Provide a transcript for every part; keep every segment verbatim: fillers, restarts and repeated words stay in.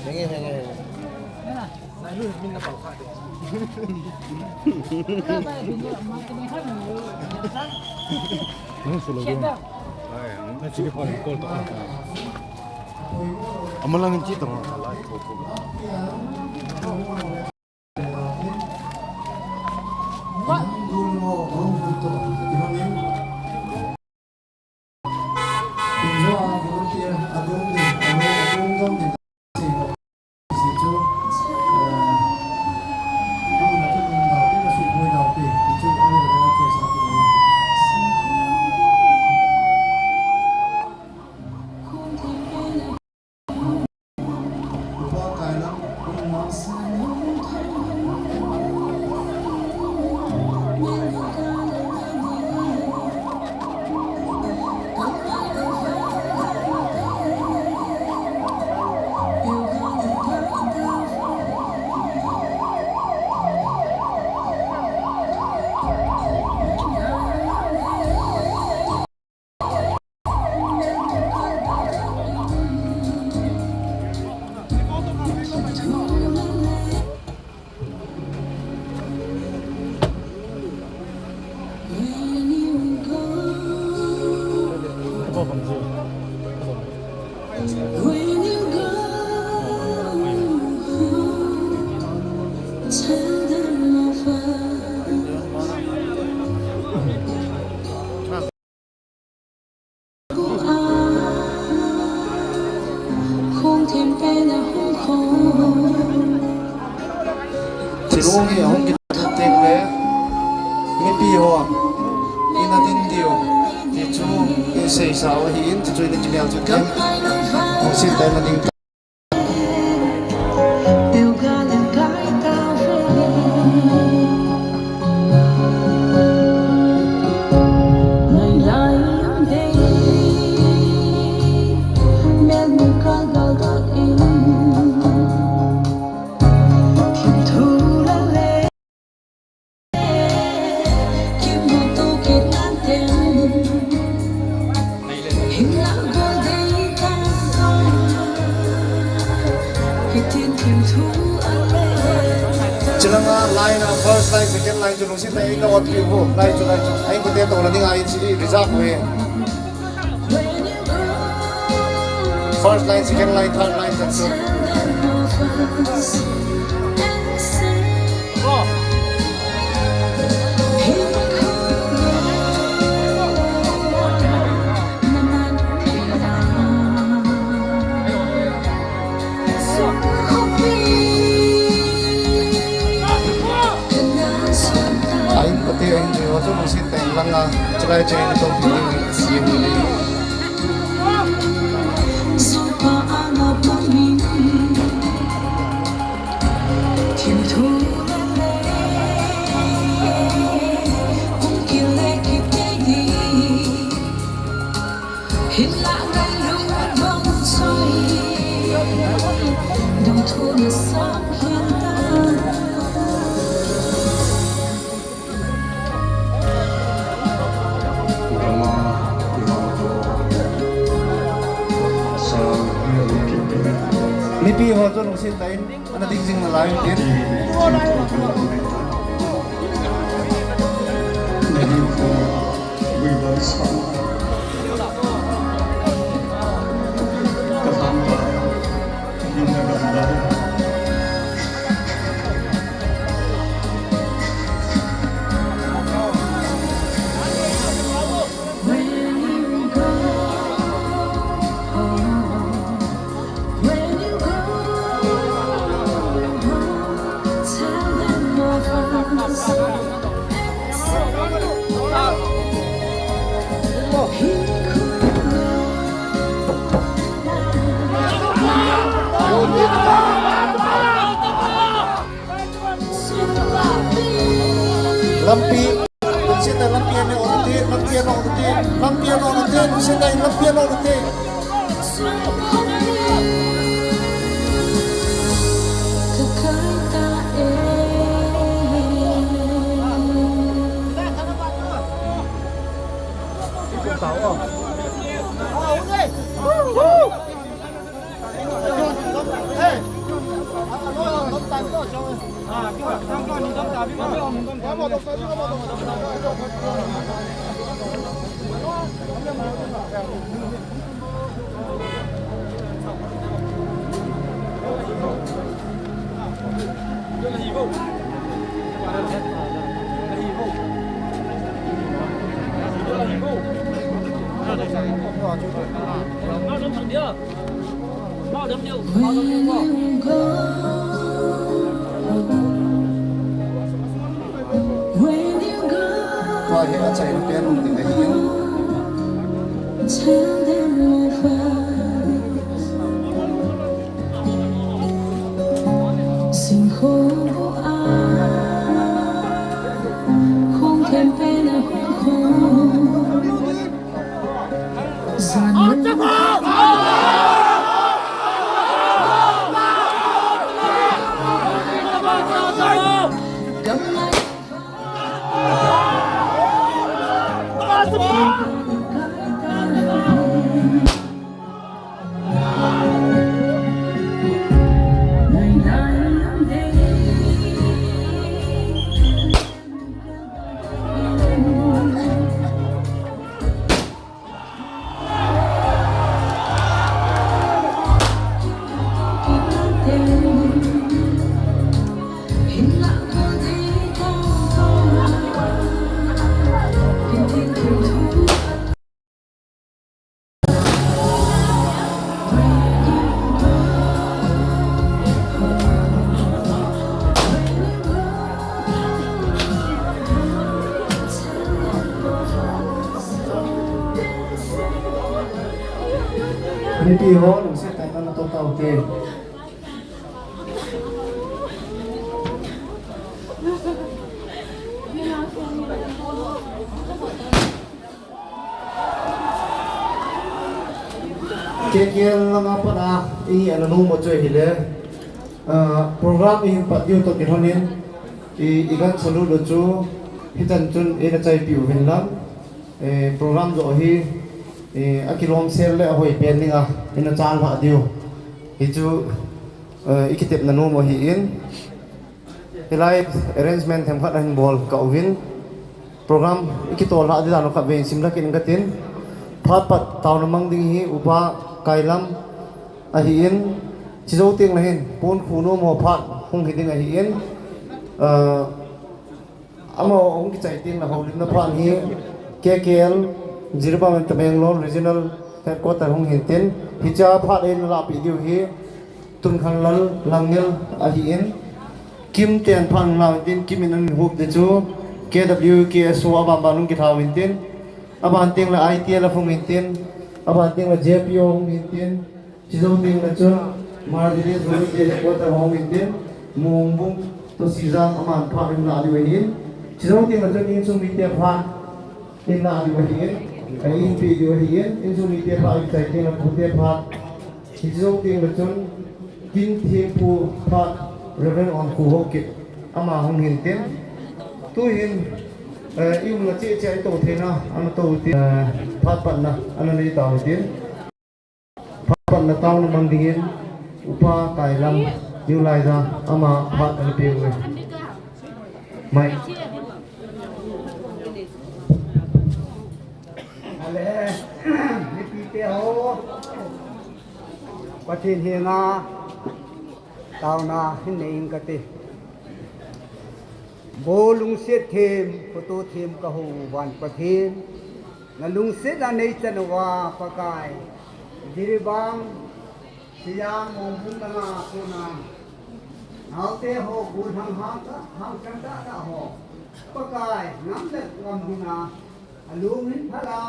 Henge, henge, henge. Nang solo go. Na chili pa call to. Amalang chi to. Chilung hi ahung kitep le, mipi ho ina ding diu ti chu isei sau ahin, ti chu ina kimel chu tin, hung sin ta ina ding. Chilanga line a first line, second line chu lungset tah in na ot piu vo. Line chu, line chu. Ahin kote toh la ding a in chi reserve ve. First line, second line, third line, that's all. Ahin kote ahin jui ho chu lungset tah in lang a, chulai chu in tong ding ding in. Mipi ho chu lungset tah in ana ding jing nalai u tin. Lampi, lungset tah in lampi ana ot u te, lampi ana ot u te, lampi ana ot u te, lungset tah in lampi ana ot u te. Tua hi achaina pen um ding ahi. Mipi ho, lungset tah in natoh taute. K K L langa pat a, i ana nom u chu ahile, ah, program i hin pat diu toh kilhon in, i, i gan salute u chu, hichan chun i na chaipi uvin lang, eh, program joh hi, eh, akilom sel le ahoi pen dinga, i na chan lhah diu. Hichu, eh, i kitepna nom u ahin. Hilai arrangement themkhat ahin bol kah uvin. Program i kitol lhah ding dan u khatvei in simlha kit inge katin. Phat pat taona mang ding hi Upa Kailam ahin. Chujou teng le hin, pon khu nom ho phat hung hi ding ahin. Ah, amaho hung kichai teng le houlimna phat hi K K L, Jiribam and Tamenglong Regional Headquarter hung hin tin. Hichea phat eina lahpeh diu hi Tunkhanlal Langel ahin, Kim ten phat hung la uvintin, Kim in ana hop ding chu K W K S O aban ban hung kitha uvintin, aban teng le I T L F hung hintin, aban teng le J P O hung hintin, chujou teng le chun Martyrs Volunteer Headquarter hung hintin, Mongbung toh Sijang aman phat in la diu ahin, chujou teng le chun insung mite phat in la diu ahin, a inpi diu ahin, insung mite phat in chai teng le pute phat Hiche jou teng le chun, kin thempu phat Reverend Onkhu Haokip ama hung hin tin. Tuhin, eh, i umna cheh cheh a i tou theina, ana tou tin, eh, phat patna, ana nei tau tin. Phat patna taona mang dingin, Upa Kailam, New Laija, ama phat ana pe uve. Mai. Ale, mipite ho, Pathen henga taona hin nei ing kate. Bou lungset them, photo them kaho van Pathen. Na lungsetna nei chan uva Pakai. Jiribam, Sijang, Mongbung langa kona. Naote ho, bu hang hang ta, hang chan ta ta ho. Pakai, ngam le ngam hina. Alung hin phala,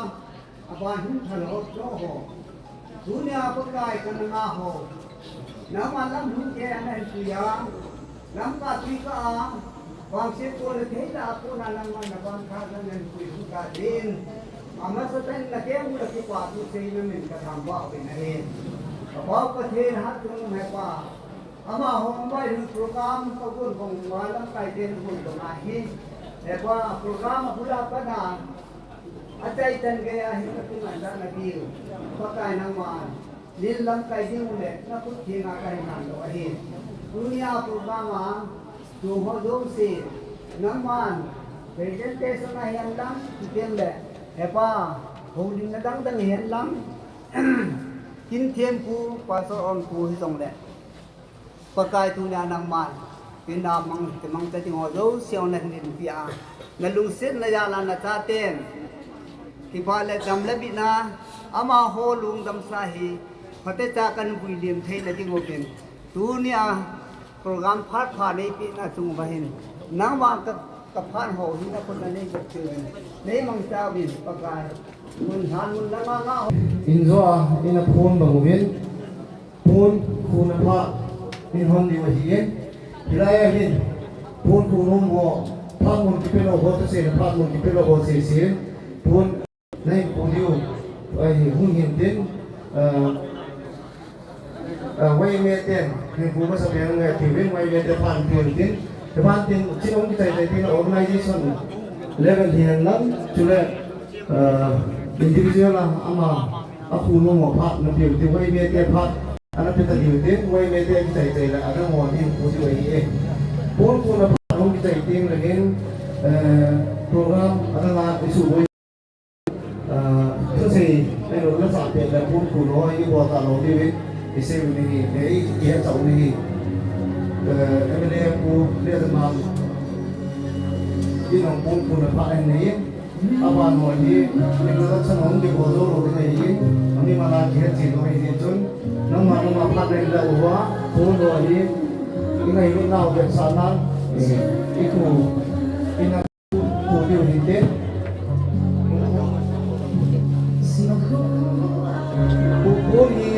aban hin phala ho cho ho. Tunia Pakai kana nga ho. Nangma lam lhung kei ana hin puiya. Lamkai tui ka a. Vangset ko le thei la ko na nangma na vang kha na hin pui hu ta din. Amasa tan na ke mu la ki pa tu sei na min ka tham ba uvin ahi. Ka pa Pathen hatchungnung he pa. Amaho mobile program kagon bang uva lamkai ten gon bang ahi. He pa program abula pa na. Achai chan geiya hin kakimanchah nadiu Pakai nangman nin lamkai ding u le nakhut thenga kahin ngan lou ahi. Tunia program a tung ho jouse nangman presentation ahi hen lang, chuteng le hepa houlimna dang dang ahi hen lang, kin thempu, pastor onpu hijongle Pakai tunia nangman, kin a mang, kimangcha ding ho jouse nahin inpi a, nalungsetna jal a nachaten kipah le dam le bitna, amaho lungdamsa hi phatecha kahin vuilim theina ding uvin, tunia program phat pha neipehna chung uva hin nangma ka, kaphat ho hi nakhut a neigot uvin, neimangcha uvin Pakai. Mun han mun langa nga ho. Injo a ina phone bang uvin, phone khuna phat in hon diu ahin. Hilai a hin phone khu nom ho, phat mun kipe lou ho, taseina phat mun kipe lou ho seisin, phone nahin khu diu ahi, hung hin tin, ah, ah, Y M A ten hin khu masa peng ngai tiuvin, Y M A te phat piu tin, te phat tin, chin hung kichai chai tin, organization level hi hen lang, chule, ah, individual a ama akhu nom ho phat napiu tin, Y M A te phat ana pe ta diu tin, Y M A te kichai chai le adang ho hin khu diu ahi e. Phone khuna phat hung kichai tin le hin, eh, program adang a isu Ah, thusei, eilou nasah pet le phone khu lou, ibol talou diuvin, isei u ahi, eh, i, ihet chah u ahi. Eh, M L A pu, le zaman, inong phone khuna phat ahin nei in, aban ho hi, introduction hung kibol jou lou ding ahin, ami mana kihet chen lou ahi jeh chun, nangma, nangma phat nahin la uva, phone lou ahi, ingailutnau vetsahnan, eh, ikhu, ina Khu diu hinte. Khu, khu hi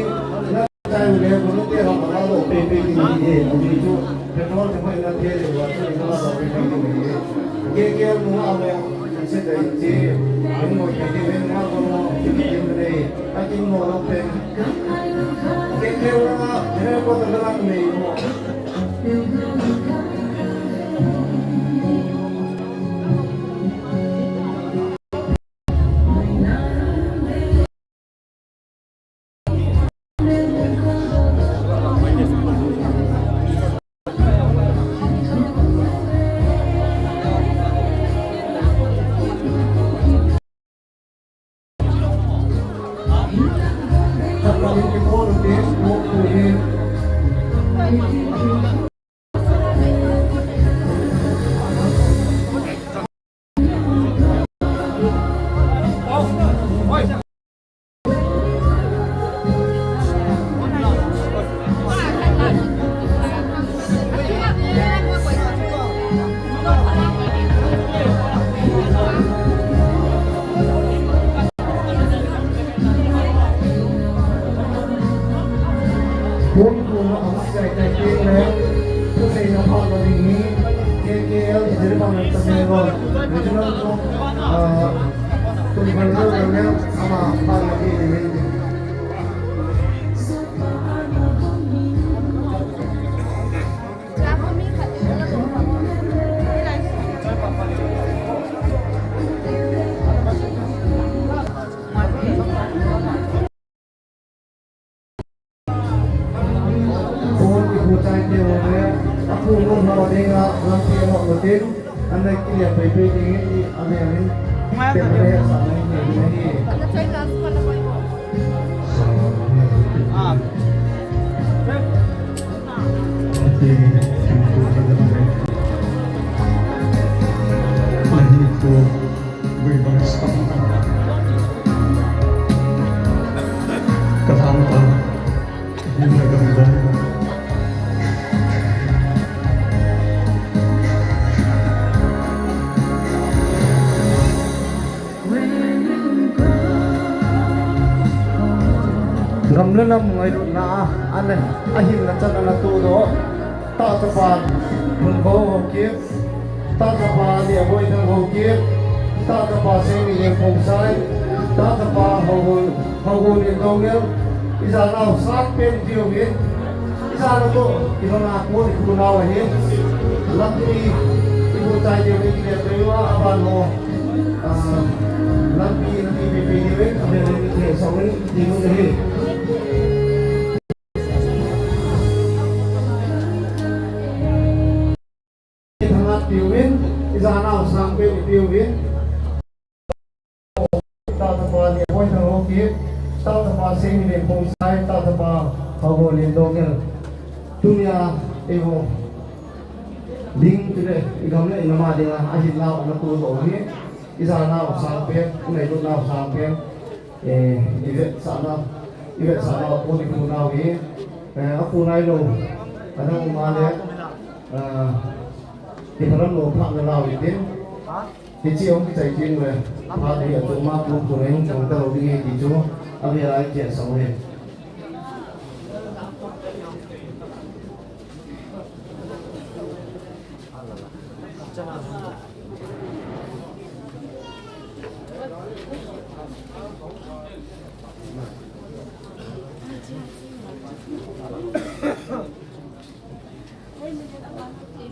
na chai u le, khu te ha ma lo pe pe ni ni e, khu ni chu petrol te mai na te le wa chu na lo pe pe ni e. Ke ke mu a mo, se dai che, mu mo ke ke na ko mo, ke ke ne, a kin mo lo pe. Ke ke wa, ne ko ta la ni mo. Phone khuna a hung kichai chai teng le, thuseina phat lou ding hi, K K L, Jiribam and Tamenglong Regional Block, ah, Convener Daniel, ama phat lou ding hi. Phone i khu chai te ho le, a khu lung ho dinga lampi a hot lo tin, an le kile pai pai ding in, an le an in, te le sa na ni ni hi. Gam le nam ngailutna a, a le, a hinna chan ana toh doh. Tah chapa Lhunvo Haokip, tah chapa Liaboi Thang Haokip, tah chapa Sengmi Lengpongsai, tah chapa Haogon, Haogon Indongel, ijat nau sat pen diuvin, ijat nau toh, ilona kon ikhu nau ahin, lampi, ikhu Chai deu ni kile pe wa aban ho. Ah, lampi na ti pe pe deu, abe ni kile sa ni ti ni. Thangat piuvin, ijana sang pe piuvin. Tata pa ni hoi na ho ki, tata pa sing ni pong sai, tata pa ha ho ni dongel. Tunia evo ding tule igam le inama dinga ahit lau ana tu ho hi. Ijana sang pe, ngai tu na sang pe. Eh, ivetsahna, ivetsahna pon ipu nau hi, eh, apu nailou, adang um le, eh, kipalam lou phat na lau hitin, hiche hung kichai teng le, phat hi achom a pu pu nai hung chang talou ding ahi ti chu, avel a ikisah u ahi.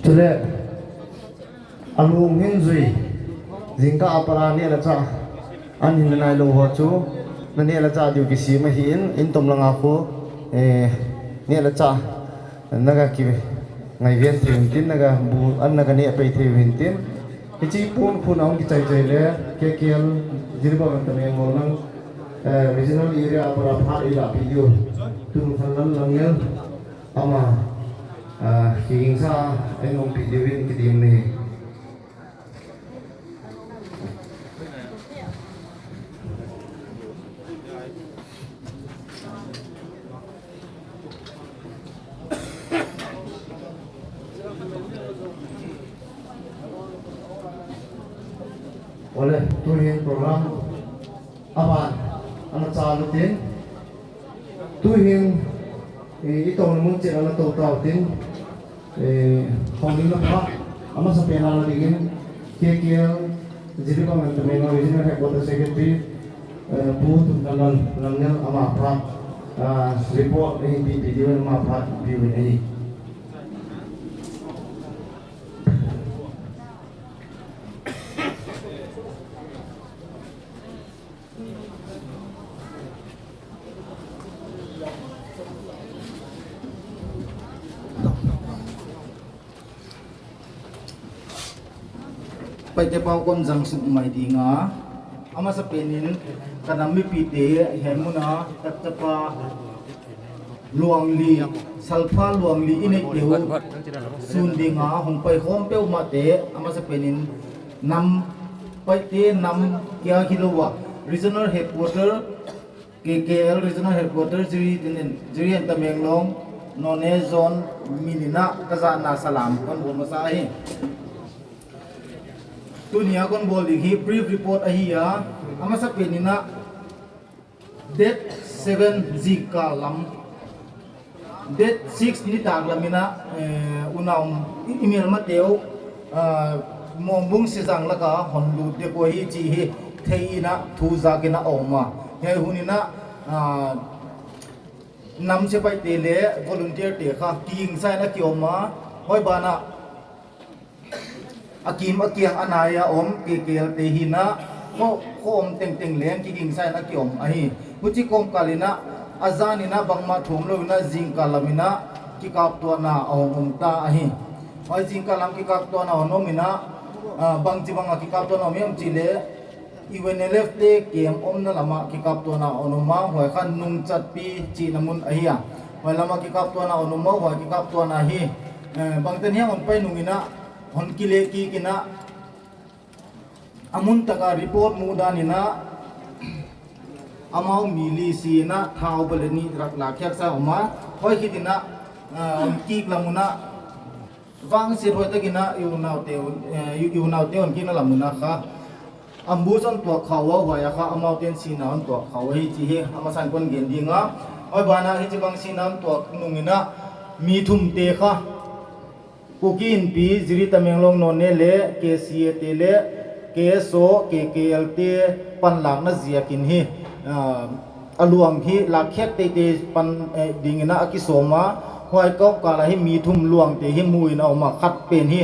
Chule, alung hin jui, jingkah a pat a neh le chah, an hin nailou ho chu, na neh le chah diu kisem ahin, in tom langa khu, eh, neh le chah, naga kingai ven thei u hintin, naga bu an naga neh pai thei u hintin. Hiche pon khu na hung kichai chai le, K K L, Jiribam and Tamenglong lang, eh, regional area a pat a phat eilahpi diu. Tun khan Lalngel, ama, ah, kigingsa, eihung pi diuvin kitem ahi. Ole, tuhin program aban ana chalu tin. Tuhin, eh, itouna mun cheh ana tou tau tin. Eh, houlimna pha, amasapen a la dingin, K K L, Jiribam and Tamenglong Regional Headquarter Secretary, eh, Pu Thumkhanlal Lalngel ama phat, ah, report ahin pipi diu ama phat piuvin ahi. Paite pao kon jang suk mai dinga. Amasapen in ka nam mipite he muna ka chapa Luangli, Salpha Luangli i neite u sun dinga hung pai khom peu mate, amasapen in nam Paite nam kia hilouva, Regional Headquarter, K K L Regional Headquarter, Jiri tin in, Jiri and Tamenglong, Noney Zone, min in a ka jana salam kon bol masa ahi. Tunia kon bol ding hi brief report ahi a, amasapen in a, Date seven jingkah lam. Date six nitah lam in a, eh, unau, i, i melmateu, ah, Mongbung Sijang laka hon lut ding ahi ti hi thei in a thu jak in a um a. Hiche hun in a, ah, nam sepaite le volunteer te kha kigingsa in a kium a. Hoi bana Akim akiang anai a um, K K L te hin a, kho, kho um tengteng leng kigingsa in a kium ahi. Huche komkal in a, ajan in a bangma thum lou in a jingkah lam in a kikaptona ahung um ta ahi. Hoi jingkah lam kikaptona ahung um in a, ah, bangchi banga kikaptona um em ti le, U N L F te camp umna lama kikaptona ahung um a, hoi kha Nungchatpi chihna mun ahi a. Hoi lama kikaptona ahung um a, hoi kikaptona hi, eh, bangtan hiam hung pai nung in a, hon kile kit in a, amun tah a report mu dan in a, amau mi li si in a, thao bale ni rak la khiak sa um a, hoi khit in a, ah, hon kik lam un a, vangset hoi tak in a, i unaute, eh, i, i unaute hon kikna lam un a kha, ambush hon tuak khau a, huai a kha, amau ten sina hon tuak khau ahi ti hi, amasan kon gen ding a, hoi bana hiche bang sina hon tuak nung in a, mi thum te kha, Kuki Inpi, Jiri Tamenglong Noney le K C A te le K S O, K K L te panlakna jeh a kin hi, ah, aluang hi lakkhiak teitei pan, eh, ding in a akisom a, huai komkal a hi mi thum luang te hi mu in a um a khat pen hi,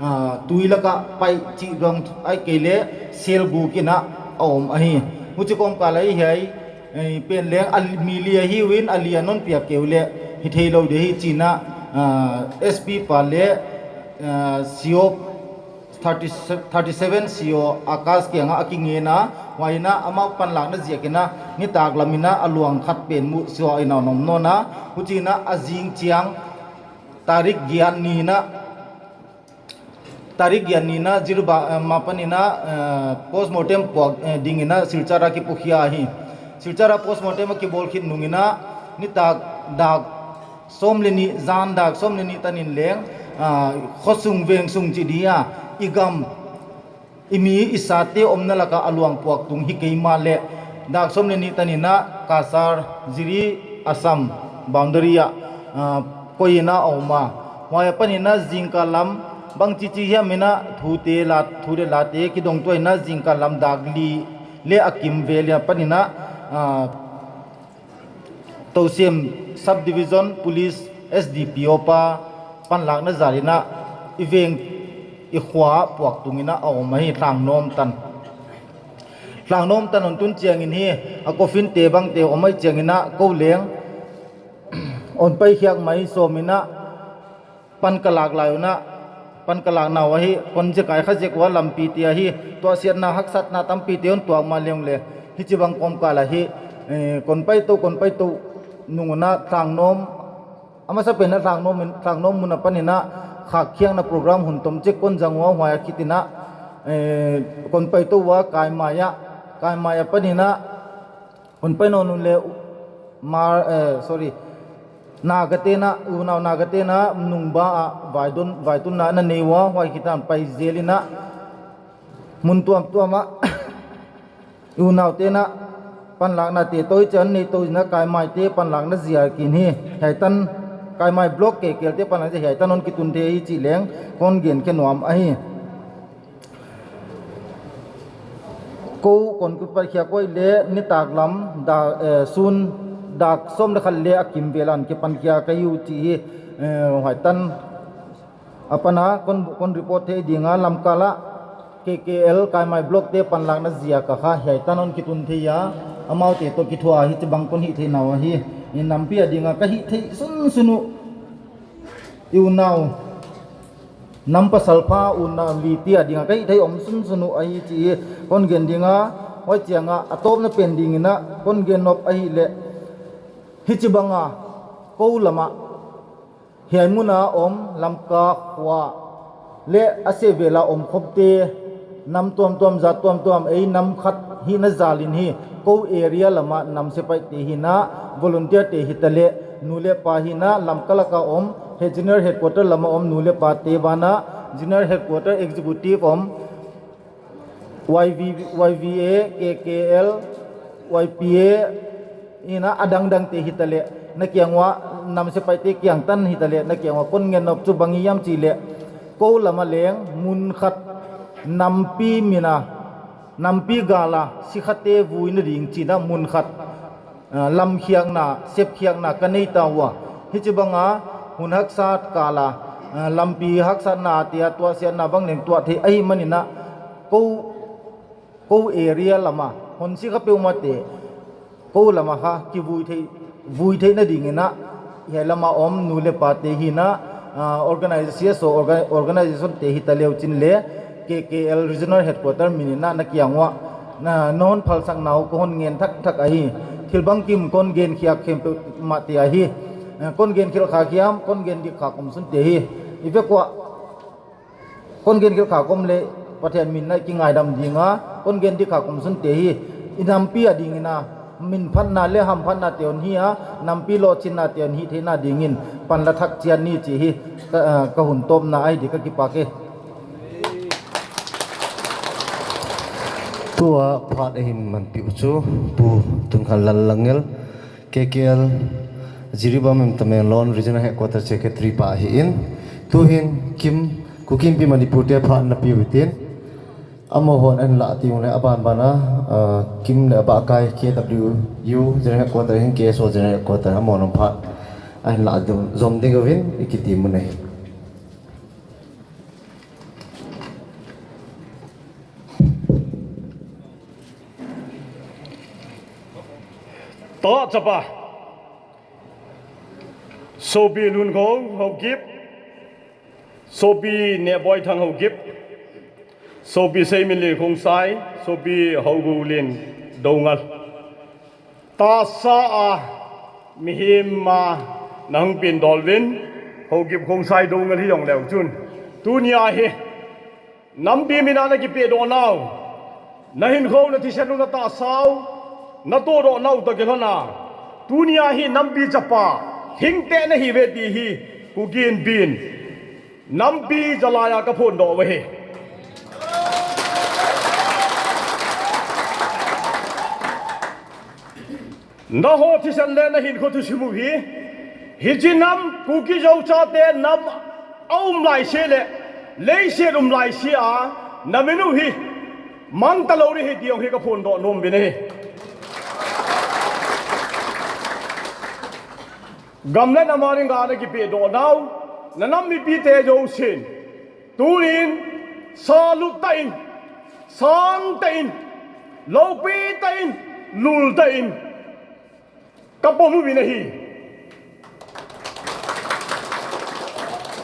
ah, tui laka pai chi dong ai kei le sel gu kina a om ahi. Huchi kom ka lai hi ai, eh, pen leng a mi li ahi win a li a non pia keu le hi thei lo de hi china, ah, S P pa le, ah, C O thirty, thirty seven C O Akash kianga a kingena, huaina ama panlakna ziakina, nitak lamina a luang khat pen mu sio ina nom nona, huchina a zing chiang, tarik giat nina, tarik giat nina, Jiruba, eh, mapanina, eh, postmortem puak, eh, dingina, Silchara kipukhia hi. Silchara postmortem a kibol khit nungina, nitak dak, som le ni, zan dak, som le ni tanin leng, ah, khosung vengsung chi dia, i gam, i mi i sate omna laka a luang puak tung hi keima le, dak som le ni tanina, Kasar, Jiri, Assam, boundary a, ah, koina a oma. Huai a panina zingkal lam, bang chi chi hiamina, thute la, thu le late, kidong tuaina zingkal lam dak li, le a kim vel a panina, ah, Tousem Subdivision Police S D P O pa panlakna zalina i veng i khua puak tungina a om ahi Thlangnom tan. Thlangnom tan on tun chiangin hi a coffin te bang te om ai chiangina ko leng on pai khiak mai somina pan kalak lai una, pan kalak nau ahi, kon je kai kha je kua lampi ti ahi, tua siatna haksatna tampi te on tuak ma leung le, hichi bang kom kala hi, eh, kon pai to, kon pai to, nunguna Thlangnom, amasa pena Thlangnom, Thlangnom muna panina, khak khiangna program hun tom che kon jang ua huai a kitina, eh, kon pai to ua kai maya, kai maya panina, Kon pai non le Mar, eh, sorry. Naga tena, unau Naga tena, nungba a, vaidon, vaitunna, na neiwa, huai kitan pai zelina. Mun tuam tuama, unau tena, panlakna te toi chan nei toina kai mai te, panlakna zia kin hi, haitan, kai mai block ke kel te panlakna zia haitan on kitun te hi chi leng, kon gen ke nuam ahi. Ko kon kipat khia koi le nitak lam da, eh, sun dak som le khat le a kim velan kipan khia ka hiu chi hi, eh, huai tan a pana kon, kon report thei dinga lamkala K K L Kaimai block te panlakna zia ka kha hiai tan on kitun thei a amau te to kithua hi chi bang kon hi thei nau ahi. Nampi a dinga ka hi thei sun sunu i unau. Nam pasal pha unau li tia dinga ka hi thei om sun sunu ahi chi hi kon gen dinga, hoi chianga a topna pen dingina kon gen nop ahi le. Hichi banga ko lama hiai muna om Lamka khua le a sevela om khop te nam tuam tuam za tuam tuam ei nam khat hina zalin hi ko area lama nam sepai te hina volunteer te hita le nu le pa hina Lamka laka om he general headquarter lama om nu le pa te bana general headquarter executive om Y V, Y V A, K K L, Y P A, ina adang dang te hita le, na kiangwa nam sepai te kiang tan hita le, na kiangwa kon ngen nop chu bang hiam chi le, ko lama leng mun khat nampi mina, nampi gala, sikhate vuina ding china mun khat. Ah, lamkhiakna, sepkhiakna ka nei ta ua. Hichi banga hun haksat kala, ah, lampi haksatna tia tuahsiatna bang leng tuah thei ahi manina ko, ko area lama, hon sikha peuma te, ko lama kha kivui thei, vui theina dingina, hiai lama om nu le pa te hina, ah, organize, C S O orga-, organization te hita leu chin le, K K L Regional Headquarter minina na kiangwa, na, na hon phalsak nau ka hon ngen thak thak ahi. Thil bang kim kon gen khiak khempeuh mah te ahi. Eh, kon gen khel kha khiam, kon gen dik kha kom sun te hi. I vek ua, kon gen khel kha kom le, Pathian min na kingaidam dinga, kon gen dik kha kom sun te hi. I nampi a dingina, min phatna le ham phatna te on hi a, nampi lo chinna te on hi theina dingin, panla thak chian ni chi hi, ka, eh, ka hun topna ahi di ka kipak e. Tua phat ahin manpi u chu Pu Tunkhanlal Langel, K K L Jiribam Tamenglong Regional Headquarter Secretary pa ahin, tuhin Kim Kuki Inpi Manipur te phat na piu tin, amahon ahin la ti ung le aban bana, ah, Kim le abakai K W U General Headquarter hin K S O General Headquarter amahon phat ahin la zom ding uvin i kiti mun ahi. Tah chapa. Sopi Lunkhou Haokip. Sopi Nehboithang Haokip. Sopi Seiminlen Khongsai. Sopi Haogulen Doungel. Tahsa a mihem a nahung pindol uvin, Haokip Khongsai Doungel hijong leu chun, tunia hi nampi mina nakipehdoh nau, nahinkho, nathisen u, natahsa u, natohdoh nau toh kilhon a, tunia hi nampi chapa hingteh nahiuve ti hi Kuki Inpi in nampi jalai a kaphondoh uve. Naho thisen le nahinkho thusim u hi, hiche nam Kuki Zo chate nam aum laise le leiset um laise a namin u hi mang talou ding ahi ti jong hi kaphondoh nom uvin ahi. Gam le nam a dinga nakipehdoh nau, nanam mipite jousen, tunin salut tah in, sang tah in, loupi tah in, lul tah in kapom uvin ahi.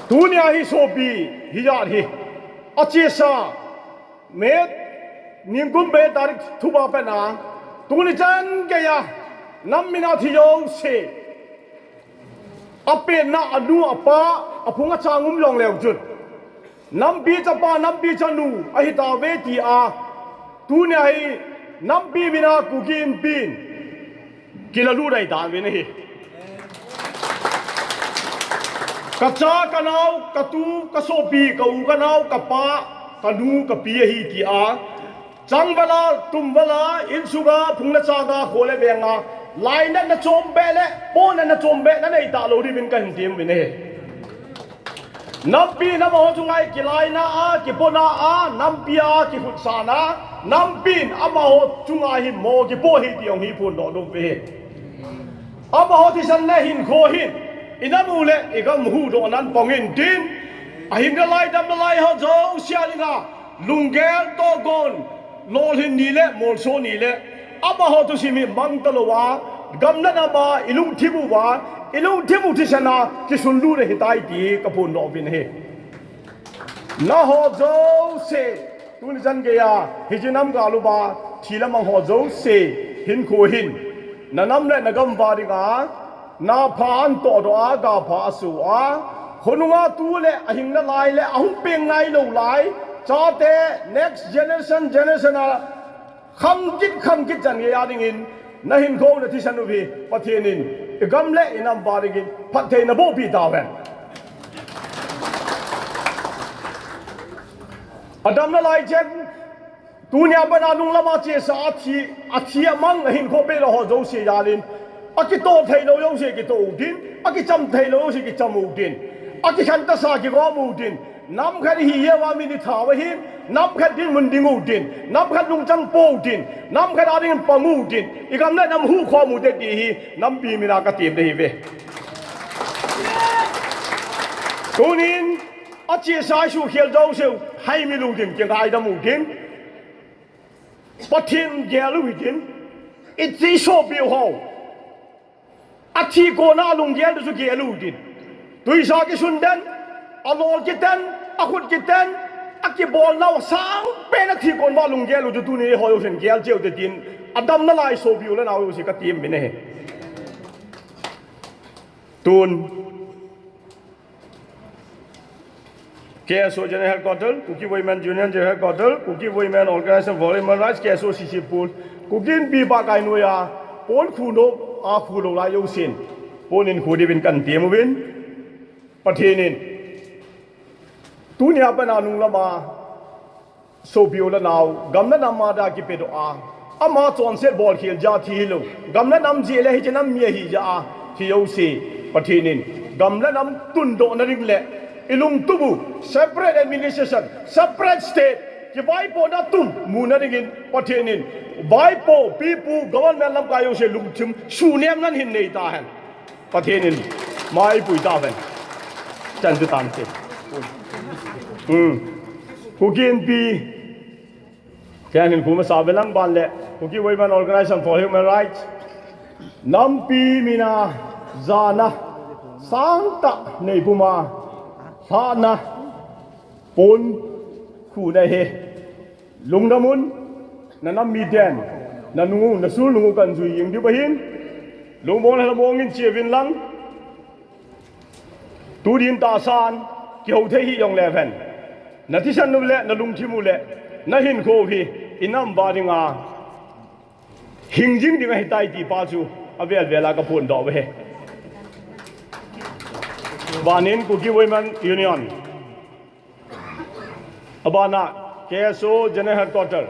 Tunia hi sopi hijat hi achesa May, nikum May tarik thum a pat a, tuni chan geiya nam mina thi jouse, apenna anu apa, aphung achang um jong leu chun, nampi chapa, nampi chanu ahitauve tia, tunia hi nampi mina Kuki Inpi in kilalut ahitan uvin ahi. Kacha, kanao, katu, kasopi, ka-u, kanao, kapa, kanu, kapi ahi tia, changvala, tumvala, insunga, phung le changa, kho le venga, lainatna chombeh le pohnatna chombeh nanei talou diuvin kahin tem uvin ahi. Nampi in amaho chunga kilaina a, kipona a, nampi a kikhutsahna, nampi in amaho chunga hi mo kipo ahi ti jong hi phondoh nom uve. Amaho thisan le hinkho hin inam u le igam huhdohnan pang intin, ahing nalai, dam nalai ho jouse a dinga lunggel tohgon, lolhin ni le molso ni le amaho thusim hi mang talou a, gam le nam a ilungthim uva, ilungthim u thisan a kisunlut ahitai ti kaphondoh uvin ahi. Naho jouse, tuni chan geiya hiche nam gal uva thi le mang ho jouse hinkho hin nanam le nagam uva dinga napha ahin tohdoh a, gapha aso a, khonunga tu le ahing nalai le ahung peng nailou lai chate, next generation, generation a kham kit, kham kit chan geiya dingin nahinkho, nathisan u hi Pathen in igam le inam uva dingin phatthei nabohpeh tauhen. Adam nalai chen, tunia pat a nunglam a chesa, athi, athi amang, ahinkho pehlou ho jouse jalin, akitoh theilou jouse kitoh u hitin, akicham theilou jouse kicham u hitin, akikhen tahsa kigom u hitin, nam khat ihi jeh uva min ithau ahin, nam khat dinmun ding u hitin, nam khat nungchang po u hitin, nam khat a dingin pang u hitin, igam le nam huhkhom u hite ti hi nampi mina katem nahiuve. Tunin achesa isuhkhel jouseu haimil u hitin, kingaidam u hitin, Pathen gel u hitin, iti sopi u ho, athi kona alunggel u chu gel u hitin, twisa kisun den, alol kiten, akhut kiten, akibolnau sangpen athi kon uva alunggel u chu tuni eiho jousen gel cheh u hite tin, adam nalai sopi u le nao jouse katem uvin ahi. Tun K S O General Headquarter, Kuki Women Union General Headquarter, Kuki Women Organization for Human Rights, K S O C C Pul, Kuki Inpi pakai noiya pon khunom a khulou lai jousen pon in khu diuvin kahin tem uvin, Pathen in tunia pat a nunglam a sopi u le nao, gam le nam a dinga kipedoh a, ama chonset bolkhel jeh a thi hilou, gam le nam jeh le hiche nam mi ahi jeh a thi jouse, Pathen in gam le nam tundohna ding le ilungtup u separate administration, separate state, kivaipohna tum muna dingin Pathen in vaipo, pipu, government lamkai jouse lungthim suhnemna hin nei tahen. Pathen in maipui tahen. Chan chu tante. Hmm. Kuki Inpi, Ken hin khu masa ve lang ban le, Kuki Women Organization for Human Rights, Nampi mina jana sangtah neipuma lhahna pon khu nahi. Lungdamun, nanam miten, nanungu, nasul nungu kanjui jing diu ahin. Lungmong le lhamong in cheuvin lang. Tudin tahsan, kihou thei hih jongle ven. Nathisan u le, nalungthim u le, nahinkho u hi, inam uva dinga hingjing ding ahitai ti pa chu, avel vela kaphondoh uve. Banin Kuki Women Union. Abana, K S O General Headquarter.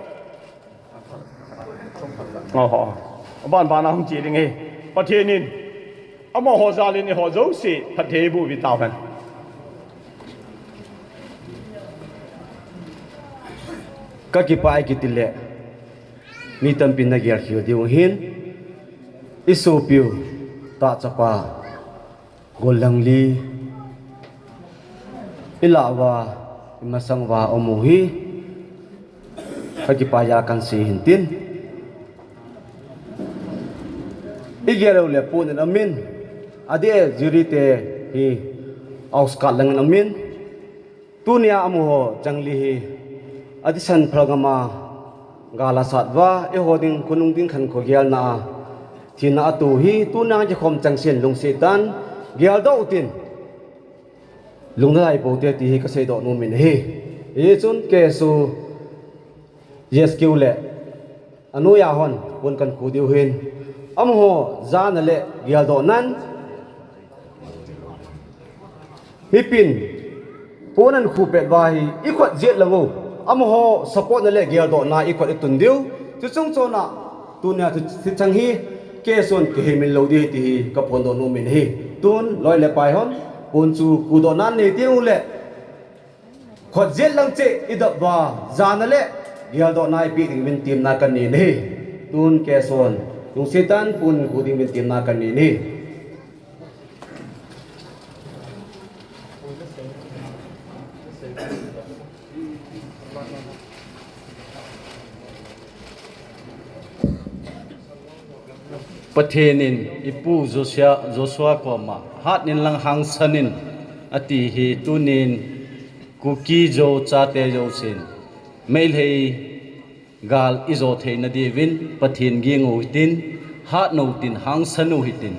Oho. Aban bana hung che ding ahi. Pathen in amaho jal in eiho jouse phatthei eiboh pi tahen. Kakipah e kiti le, mi tampin nagel khel diu ahin, isopiu, tahchapa, Gollhangli, ilah uva, imasang uva um u hi, kakipah a kahin sei ahin tin. Igel u le pon in amin, adeh jury te hi outskirt lang in amin. Tunia amaho changli hi, athisan phalgam a gal asat uva, eiho ding khonung ding khankho gelna a, thina ato hi, tunia kikhom changseh in lungset tah in geldoh utin. Lungdalai pou te ti hi kaseidoh nom in ahi. Hichun K S O G S Q le anoiya hon pon kahin khu diu ahin. Amaho jana le geldohnan mipin pon ahin khu pet uva hi ikhut jet lang u. Amaho support na le geldohna ikhut itun diu. Chuchung chona tunia thu, thucheng hi K S O in kihemin lou ding ahi ti hi kaphondoh nom in ahi. Tun loi le pai hon pon chu khudohnan nei teng u le khut jet lang cheh idop uva, jana le geldohna ipeh ding uvin temna kanei in ahi. Tun K S O in lungset tah in pon khu ding uvin temna kanei in ahi. Pathen in ipu Joshua, Joshua koma, "Hat in lang hangsan in," ati hi tunin Kuki Zo chate jousen, Meitei gal ijo theina diuvin Pathen ging u hitin, hat u hitin, hangsan u hitin,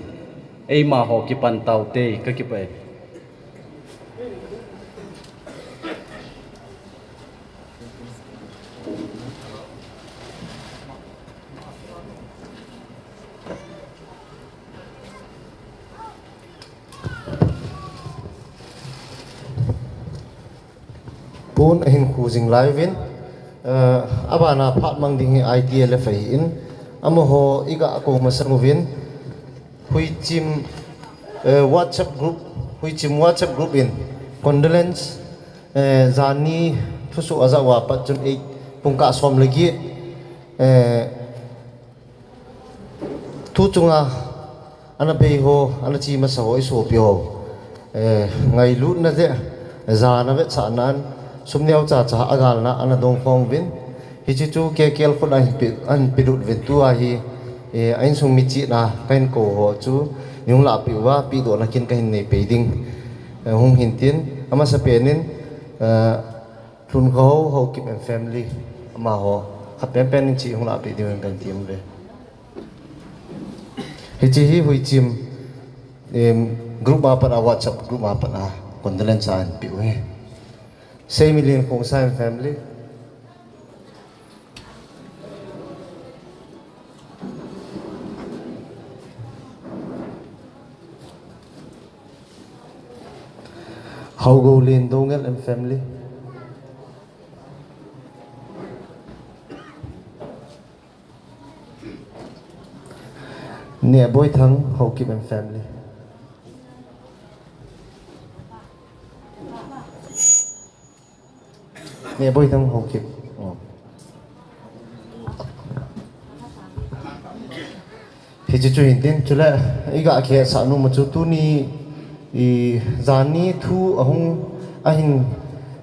eima ho kipan taute, kakipah e. Pon ahin khu jing lai uvin, eh, abana phat mang ding hi I T L F ahin, amaho iga kou masang uvin, Huichim, eh, WhatsApp group, Huichim WhatsApp group in condolence, eh, janhi thusoh ajah uva pat chun eight pungkah som le get, eh, thu chunga ana bei ho, ana che masa ho, isopi ho, eh, ngailutna le jana vetsahnan sum neocha cha a galna ana dong khom uvin, hiche chu K K L khut a ahin pe, ahin pelut uvin, tua hi, eh, a insung michihna kahin kou ho chu neihung lahpeh uva, pehdohna kin kahin nei pei ding, eh, hung hin tin, amasapen in, eh, Lhunkhohao Haokip and family, amaho khat penpen in che hung lahpeh diuvin kahin tem uve. Hiche hi Huichim, em, group a pat a, WhatsApp group a pat a condolence ahin peh u ahi. Seimilin Khongsai and family. Haogoulen Doungel and family. Nehboithang Haokip and family. Nehboithang Haokip. Oh. Hiche chu hin tin, chule iga kihetsah nom u chu tuni, i, janhi thu ahung, ahin,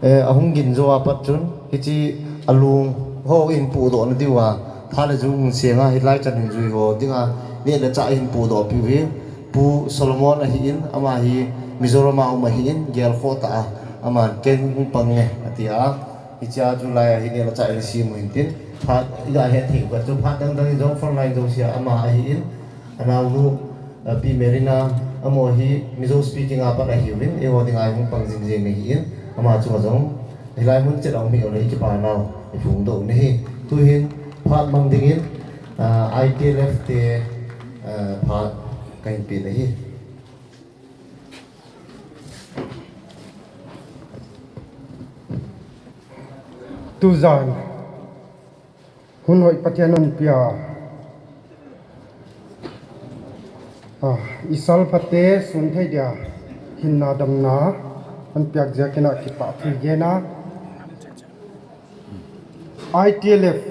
eh, ahung gin jou a pat chun, hiche alung ho in puhdohna diuva, pha le jung seng a, hilai chan hin jui ho dinga, neh le chah ahin podoh piu hi Pu Solomon ahin, ama hi Mizoram a um ahin, gelkhoh tah a, aman ken hung pang nge ati a, hichea July a hi neh le chah in simu hintin, phat iga het thei uva chu phat dangdang in jong frontline jousea ama ahin, anaonu, uh, Pi Merina, amaho hi Mizo speaking a pat ahiuvin, eiho dinga hung pang jingjing ahin, ama chunga jong hilai mun chet a um hi ole kipa nau iphongdoh u ahi. Tuhin phat mang dingin, uh, I T L F te, uh, phat kahin pe ahi. Tujan, hun hoi Pathen in apia, ah, i salphate sun thei dia hinna damna ahin piak jeh a kipah thu gena, I T L F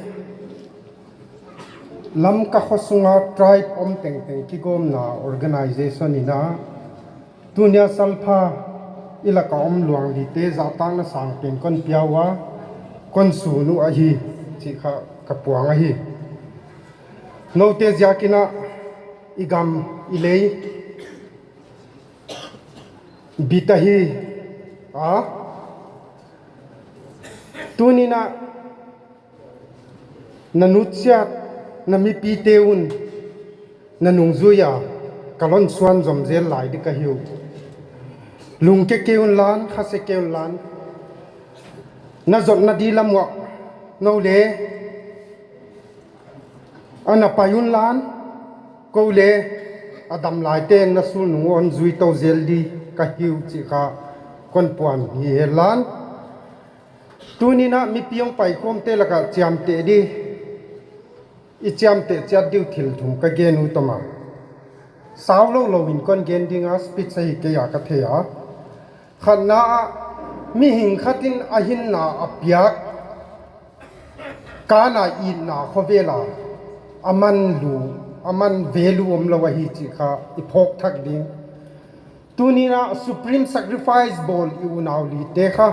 Lamka khosunga tribe um tengteng kigomna organization in a, tunia salpha ilaka um luanglite jahtakna sangpen kon pia uva, kon sun u ahi, chih kha kapuang ahi. Note jeh a kina igam ilei bit ahi a, tunina na nusiat, na mipite un, na nungjuia kalon suan jom jel lai ding kahiu. Lungke kei un lan, khase kei un lan. Na jotna di lam uva, nou le, ana pai un lan, kou le, adam laite na sulnung un jui tou jel ding kahiu chih kha kon puan hi hen lan. Tunina mipi hung paikhomte laka chiamteh di, i chiamteh chiat diu thil thum kagen u toma. Sao lou louvin kon gen dinga speech ahi keiya kathei a. Khatna a, mihing khatin ahinna apiak, kana itna khovela aman lu, aman value umlou ahi chih kha iphok thak ding. Tunina supreme sacrifice bol i unau lite kha,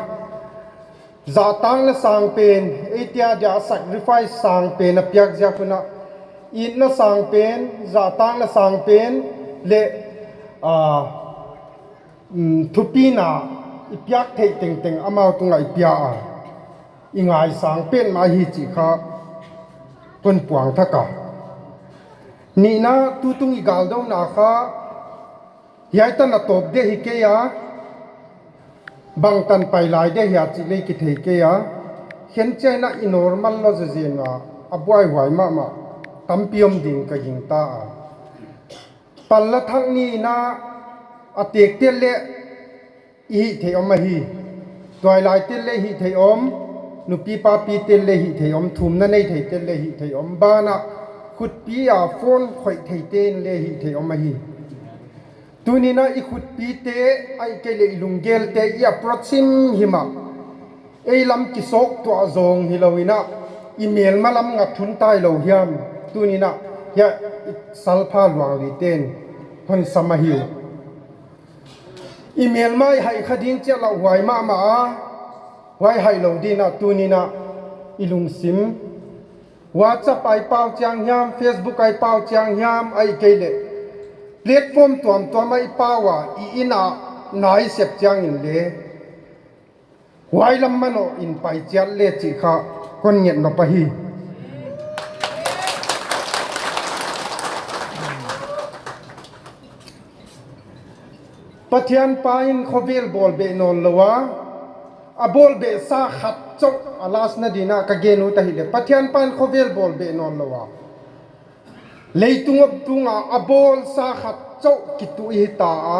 jahtakna sangpen, eitia dia sacrifice sangpen apiak jeh a kona, itna sangpen, jahtakna sangpen le, ah, um, thupina ipiak thei tengteng amau tunga ipia a, ingaisang pen ma ahi chih kha kon puang thak a. Nina, tutung igaldouna kha, hiai tan atop ding ahi keiya, bangtan pai lai ding ahia chih le kithei keiya, khenchaina i normal lou jejeng a, abuaihuai mahmah tampi um ding kaging ta a. Palla thak nina atektel le ihithei um ahi. Tuailai tel le ihithei um, nupi papi tel le ihithei um, thumna neithei tel le ihithei um, bana khutpi a phone khoih thei ten le ihithei um ahi. Tunina ikhutpite, ahihkeileh ilunggelte, i approach himhim a, eilam kisok tua jong hilouna, imelma lam ngathun tailou hiam? Tunina hia salpha luangliten honsam ahiu. Imelma ihaikha ding cheh lah huai mahmah a, huai hailou dina tunina ilungsim, WhatsApp a ipao chiang hiam, Facebook a ipao chiang hiam, ahihkeileh platform tuamtuam a ipao a, i-in a naisep chiangin le, huailam manoh in pai chiat le chih kha kon ngetnop ahi. Pathian pa in khovel bolbeh nawnlou a, abolbehsa khat chauh, a last na dina kagen u tahile, Pathian pa in khovel bolbeh nawnlou a, leitung uptunga abolsa khat chauh kituh ihita a,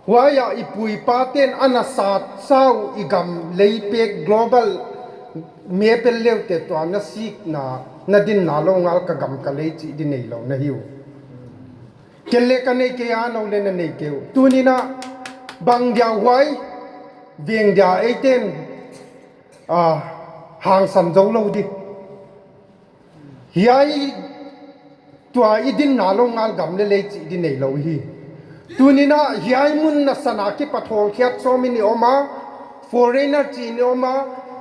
huaia ipu ipaten ana satsa u igam leipek global map el leute tua nasikna, nadinna lou ngal kagam kalei chih di neilou nahiu. Ken le kanei kei a, nou le nanei keiu. Tunina bang dia huai veng dia eiten, ah, hangsan joulou di. Hiai tua idinna lou ngal gam le lei chih di neilou hi. Tunina hiai mun nasana kipathol khiat som in i om a, foreigner chih in i om a,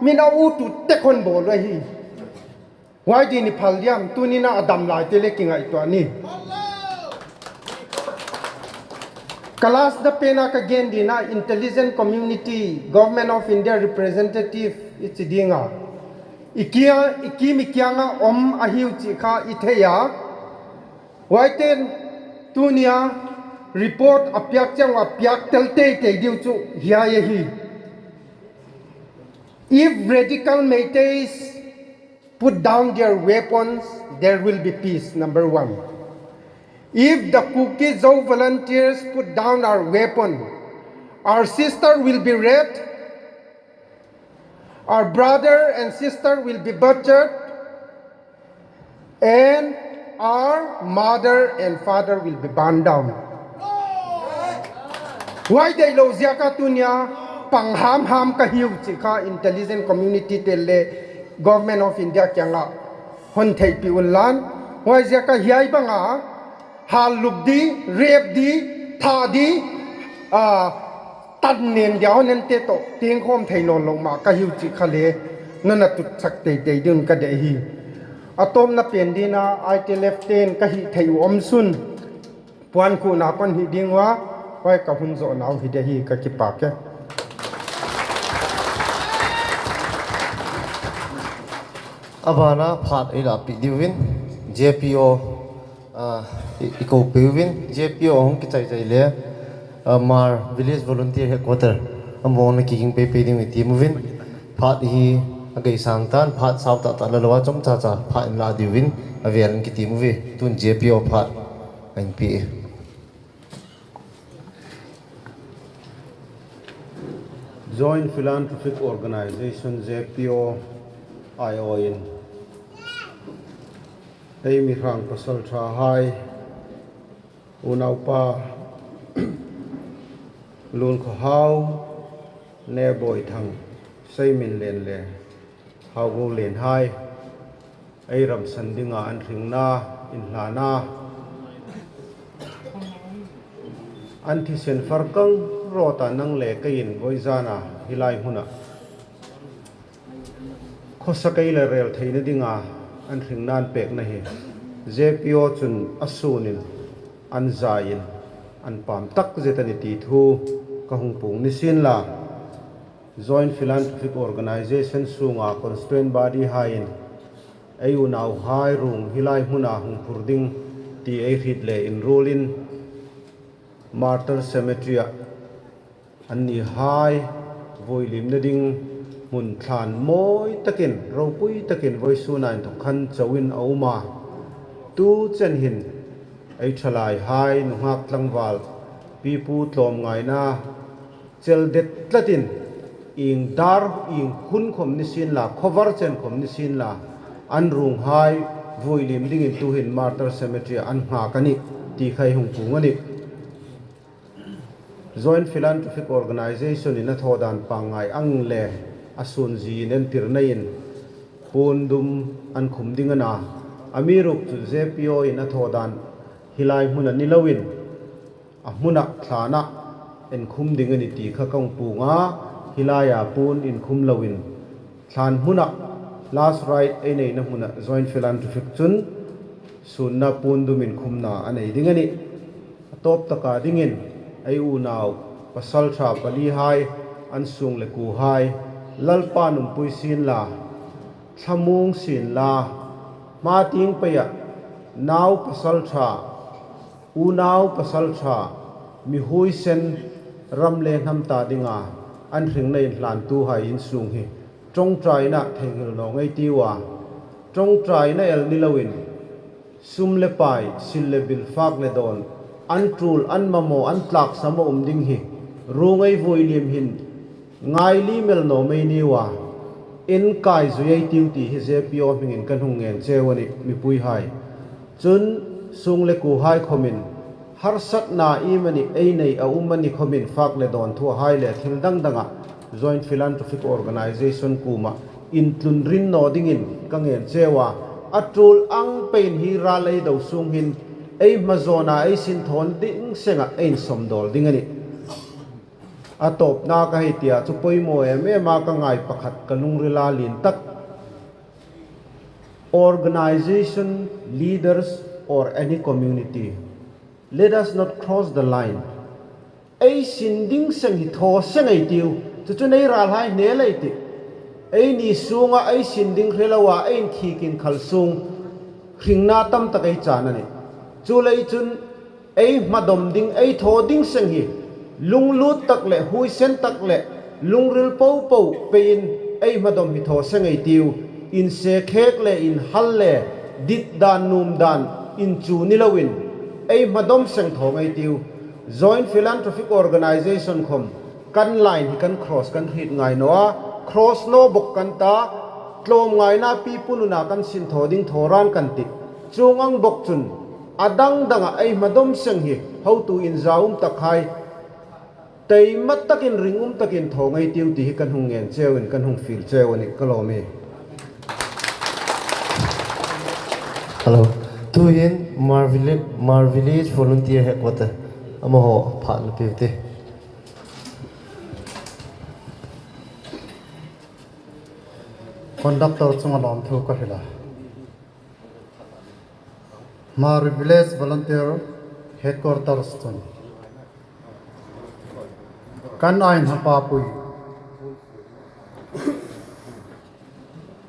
min a ut ut tek hon bol u ahi. Huai din iphal diam, tunina adamlaite le kingaihtuah ni. Ka last na pena ka gen dina intelligent community, Government of India representative i chi dinga. I kia, i kim i kianga om ahiu chi kha i thei a. Huaiten tunia report a piak chiang a piak tel tei tei diu chu hiai ahi. If radical Meiteis put down their weapons, there will be peace, number one. If the Kuki Zo volunteers put down our weapon, our sister will be raped, our brother and sister will be butchered, and our mother and father will be burned down. Huai deilou ziaka tunia pang ham ham ka hiu chi kha intelligent community te le Government of India kianga hon thei pi un lan. Huai ziaka hiai banga hal lup di, rape di, tha di, a, tan nen dia hon en te to, ting khom thei non lo ma ka hiu chi kha le, nana tut chak tei tei ding ka de hi. A tom na pen dina, I T L F ten ka hi thei u om sun. Puan khu na kon hi ding wa, huai ka hun zo nau hi de hi ka kipak e. Abana phat ei la pi diuvin, J P O, ah, i, i ko piuvin, J P O hong kichai chai le, ah, Mar Village Volunteer Headquarter, among na kiking pe pe ding i ti muvin, phat hi a gei sang tan, phat sau ta ta la lo a chom cha cha, phat in la diuvin, a vel in kiti muvi, tun J P O phat, a in pi. Joint Philanthropic Organization, J P O, I O in. Ei mi hrang pasal tha hai, unaupa, Lun Kho Hau, Ne Boi Thang, Seimin Len le, Hau Go Len hai, ei ramsan dinga an hringna, in hlana, an thisen farkang rota nang le kei in voizana, hilai hmuna. Khosa kei le rel theina dinga, an hringna an pekna hi. J P O chun a sunin, an zain, an pam tak zet ani ti thu, ka hung pung nisin la. Joint Philanthropic Organization sunga constituent body haiin, ei unau hai rung hilai hmuna hung phur ding ti ei hriet le inrulin Martyr Cemetery a an ni hai vuilimna ding hmun thlan mawi takin, ropui takin voisuna inthok khan chauin a um a. Tu chen hin ei thalai hai nunghak tlangval, pipu tlawm ngaina, chel det tlatin, ing dar, ing khun khom nisin la, khovar chen khom nisin la, an rung hai vuilim dingin tuhin Martyr Cemetery an nghak a nih, ti kha ei hung pung a nih. Joint Philanthropic Organization in a thawdan pangngai ang le a sunzi in entirna in pundum an khum ding a na, amiruokchu J P O in a thawdan hilai hmuna ni loin, a hmuna thlana enkhum ding a ni ti kha ka hung pung a, hilaia pun inkhum loin thlan hmuna last rite ei neina hmuna Joint Philanthropic chun sunna pundum inkhumna a nei ding a nih. A tawp taka dingin ei unau pasaltha pali hai, an sung le ku hai, Lalpa numpui sin la, thamung sin la, hma ting peia nau pasaltha, unau pasaltha, mi huisen ram le hnam ta dinga an hringna inhlantu hai insung hi ṭawngṭaina theinghil naw ngei ti ua, ṭawngṭaina el ni loin, sum le pai, sil le bil, fak le dawn, an tul, an mamaw, an tlaksam a um ding hi, rung ei vuilim hin, ngai li mel naw mei ni ua, in kai zui ei tiu ti hi J P O hmingin kan hung ngen cheu a nih, mipui hai. Chun sung le ku hai khawmin, harsatna i mani ei nei a um a ni khawmin fak le dawn thu a hai le thil dang danga Joint Philanthropic Organization kuoma intlun rin naw dingin ka ngen cheu a, a tul ang peiin hi ral ei do sung hin ei hmazawna ei sinthawn ding senga ei insawmdawl ding a nih. A tawpna ka hei tia chu poimaw em em a ka ngai pakhat ka lungrila lien tak. Organization, leaders or any community, let us not cross the line. Ei sin ding seng hi tho seng ei tiu. Chuchu nei ral hai ne lei ti. Ei ni sunga ei sin ding hre lo a, ei in khi kin khal sung hringna tam tak ei chan a ni. Chu lei chun ei hmadom ding, ei tho ding seng hi lunglut tak le huisen tak le lungril popo peiin ei hmadom hi tho seng ei tiu. In se khek le in hal le dit dan num dan in chu ni loin ei hmadom seng tho ngei tiu. Joint Philanthropic Organization khom kan line hi kan cross kan hit ngai no a, cross no bok kan ta, tlom ngaina pi pununa kan sin tho ding tho ran kan ti. Chung ang bok chun adang danga ei hmadom seng hi hotu in ja um tak hai, tei mat takin ring um takin tho ngei tiu ti hi kan hung ngen cheu in kan hung feel cheu a ni ka lom e. Hello. Tuhin Hmar Village, Hmar Village Volunteer Headquarter amaho phat na piu te. Conductor chunga lawmthu ka hril a. Hmar Village Volunteer Headquarters chun kan ai hna papui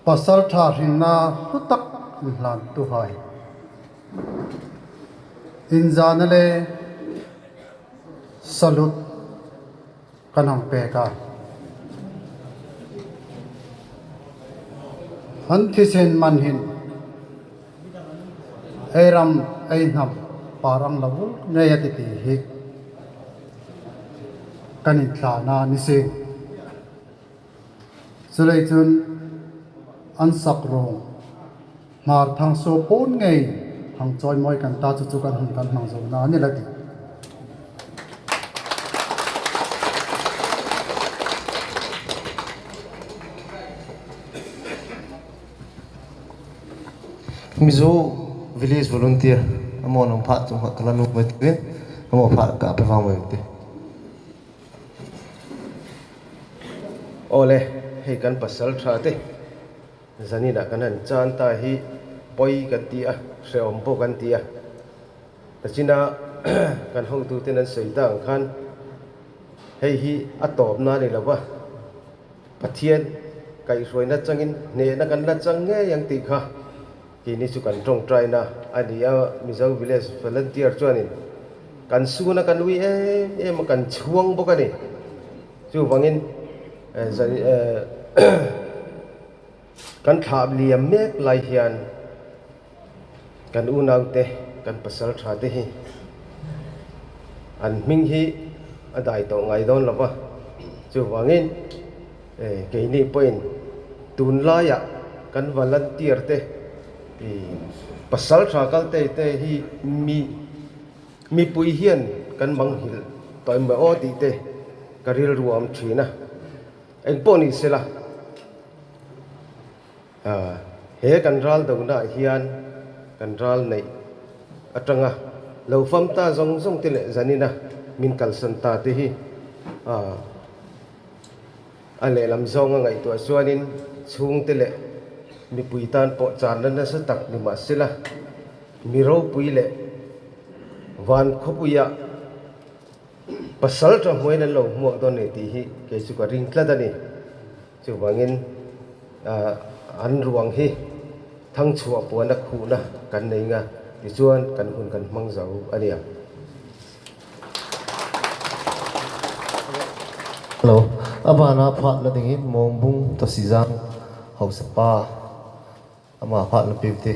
pasalṭha hringna thutak hlantu hai in zana le salute kan hong pek a. An thisen man hin ei ram ei hnam parang la vul ngei a titi hi kan in thlana ni si. Chulei chun an sak rong Hmar thang so pon ngei hang choi moi kan ta chu chu kan hun kan hmang zo na ni la ti. Mizo Village Volunteer, amaho nung phat chung khat kala nung mai tuin, amaho phat ka pe vang mai te. Ole, hei kan pasalṭha te. Zanina kan han chan ta hi poi kan ti a, hreawm po kan ti a. Tachina kan hotu te nan sei ta ang khan, hei hi a tawpna ni lo va. Pathian kaihruaina changin hnehna kan la chang ngei ang ti kha. Keini chu kan ṭawngṭaina a ni a, Mizo Village Volunteer chuanin kan suna kan ui em em a kan chhuang bawk a ni. Chuvangin, eh, zan, eh, kan thlah liam mek lai hian kan unaute, kan pasalṭhate hi an hming hi a dai tawh ngai dawn lo va. Chuvangin, eh, keini pawhin tunlaiah kan volunteer te, i, pasalṭha kal te te hi mi, mipui hian kan manghilh tawh emaw tih te ka rilru a awm ṭhin a. Engpawh ni sela, a, he kan ral dona hian kan ral neih aṭanga lo fam ta zawng zawng te leh zanina min kalsan ta te hi, a, a lehlam zawnga ngaihtuah chuanin chhungte leh mipui tan pawh channa nasa tak ni mah sela, mi ropui leh van khawpuia pasalṭha hmuain an lo hmuak dawn ni tih hi kei chu ka ring tlat a ni. Chuvangin, a, an ruang hi thangchhuah puana khuhna kan nei nga, tichuan kan hun kan hmang zo a nia. Hello. A bana phat la dingin Mongbung Tasizang hausapa ama phat la piu te.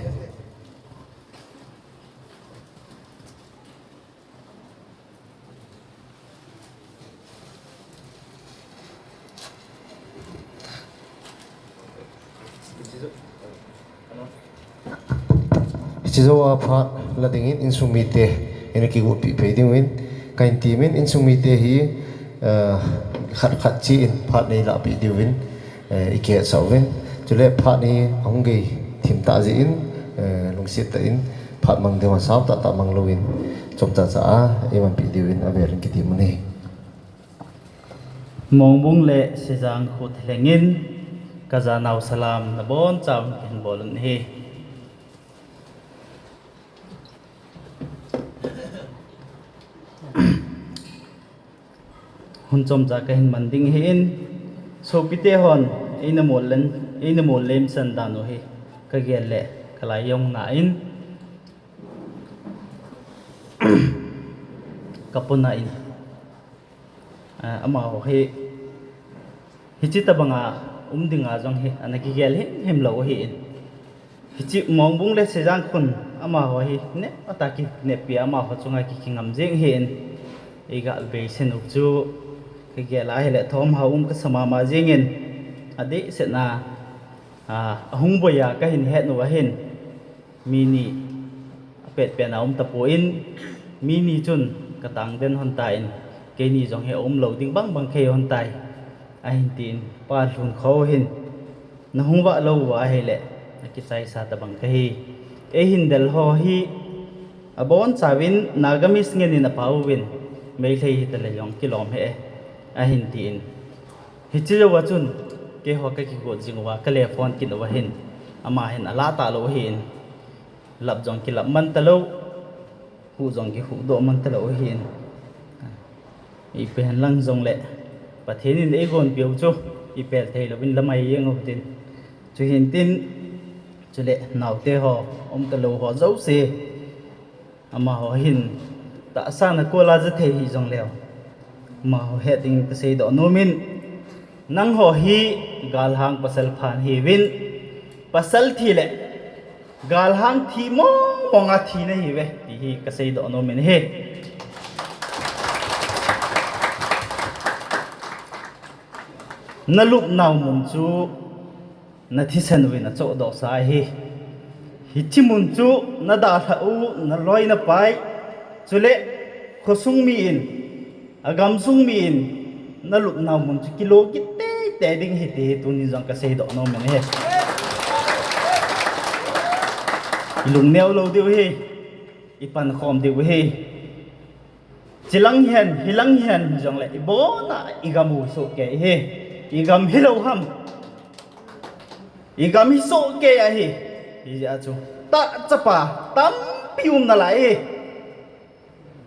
Hiche zo a phat la dingin insung mite in a kigutpih phei dingin ka intimin, insung mite hi, eh, khat khat chi in phat nei lahpih diuvin, eh, i kihetsah uvin. Chule phat hi a hung gei thim tah jeh in, eh, lungsiat tah in phat mang ding a sau tah tah mang loin chomcha cha a ei manpih diuvin a velin kitim u ni. Mongbung le Sejang khutthlengin ka janau salam nabon chauvin kahin bol u ahi. Hun chomcha kahin man ding ahin, sopite hon eina mol len, eina mol lemsan dan u hi kagel le kalai jong na in, kapona in, ah, amaho hi hiche tobanga um dinga jong hi ana kigel himhim lou ahin. Hiche Mongbung le Sejang khun amaho hi neh atah kineppi a amaho chunga kikingam jeng ahin. Eiga beisen u chu kagel a hile thomhao um kasa mama jengin, adehset na, ah, ahung boi a kahin het u ahin. Mi ni apetpet na um tapon, mi ni chun katang den lhon tan, keini jong hi aum lou ding bangbang kahe lhon tai, ahin tin, Pa Lhunkho hin, nahung vah lou uva ahile, akichaisa tobang kahi. Eihin del ho hi, abonchauvin Naga Miss ngen in apha uvin, Meitei hita le jong kilom hih e, ahin tin. Hiche jouva chun, keiho kakigot jing uva, kale phone kit uva hin, ama hin alah talou ahin. Lap jong kilap man talou, huh jong kihuhdoh man talou ahin. Ipi hen lang jongle, Pathen in eigonpiu chu, ipel theilouvin lamai jeng u hitin. Chuhin tin, chule naote ho, um talou ho jouse, amaho hin tahsa na kol a ja thei hih jongleu, amaho het ding kaseidoh nomin, nangho hi galhang pasal pha nahiuvin, pasal thi le galhang thi mong mong a thi nahiuve, ti hi kaseidoh nomin ahi. Nalupnau mun chu nathisan uvin achohdohsa ahi. Hiche mun chu nadalhah u, naloi napai, chule khosung mi in, agamsung mi in, nalupnau mun chu kilo kit teitei ding ahi ti hi tuni jong kaseidoh nomin ahi. Ilungneo lou diu ahi, ipankhom diu ahi. Chilang hen, hilang hen jongle, ibona igam u sohkei ahi. Igam hilou ham? Igam hi sohkei ahi. Hijeh a chu, tahchapa tampi um nalai ahi.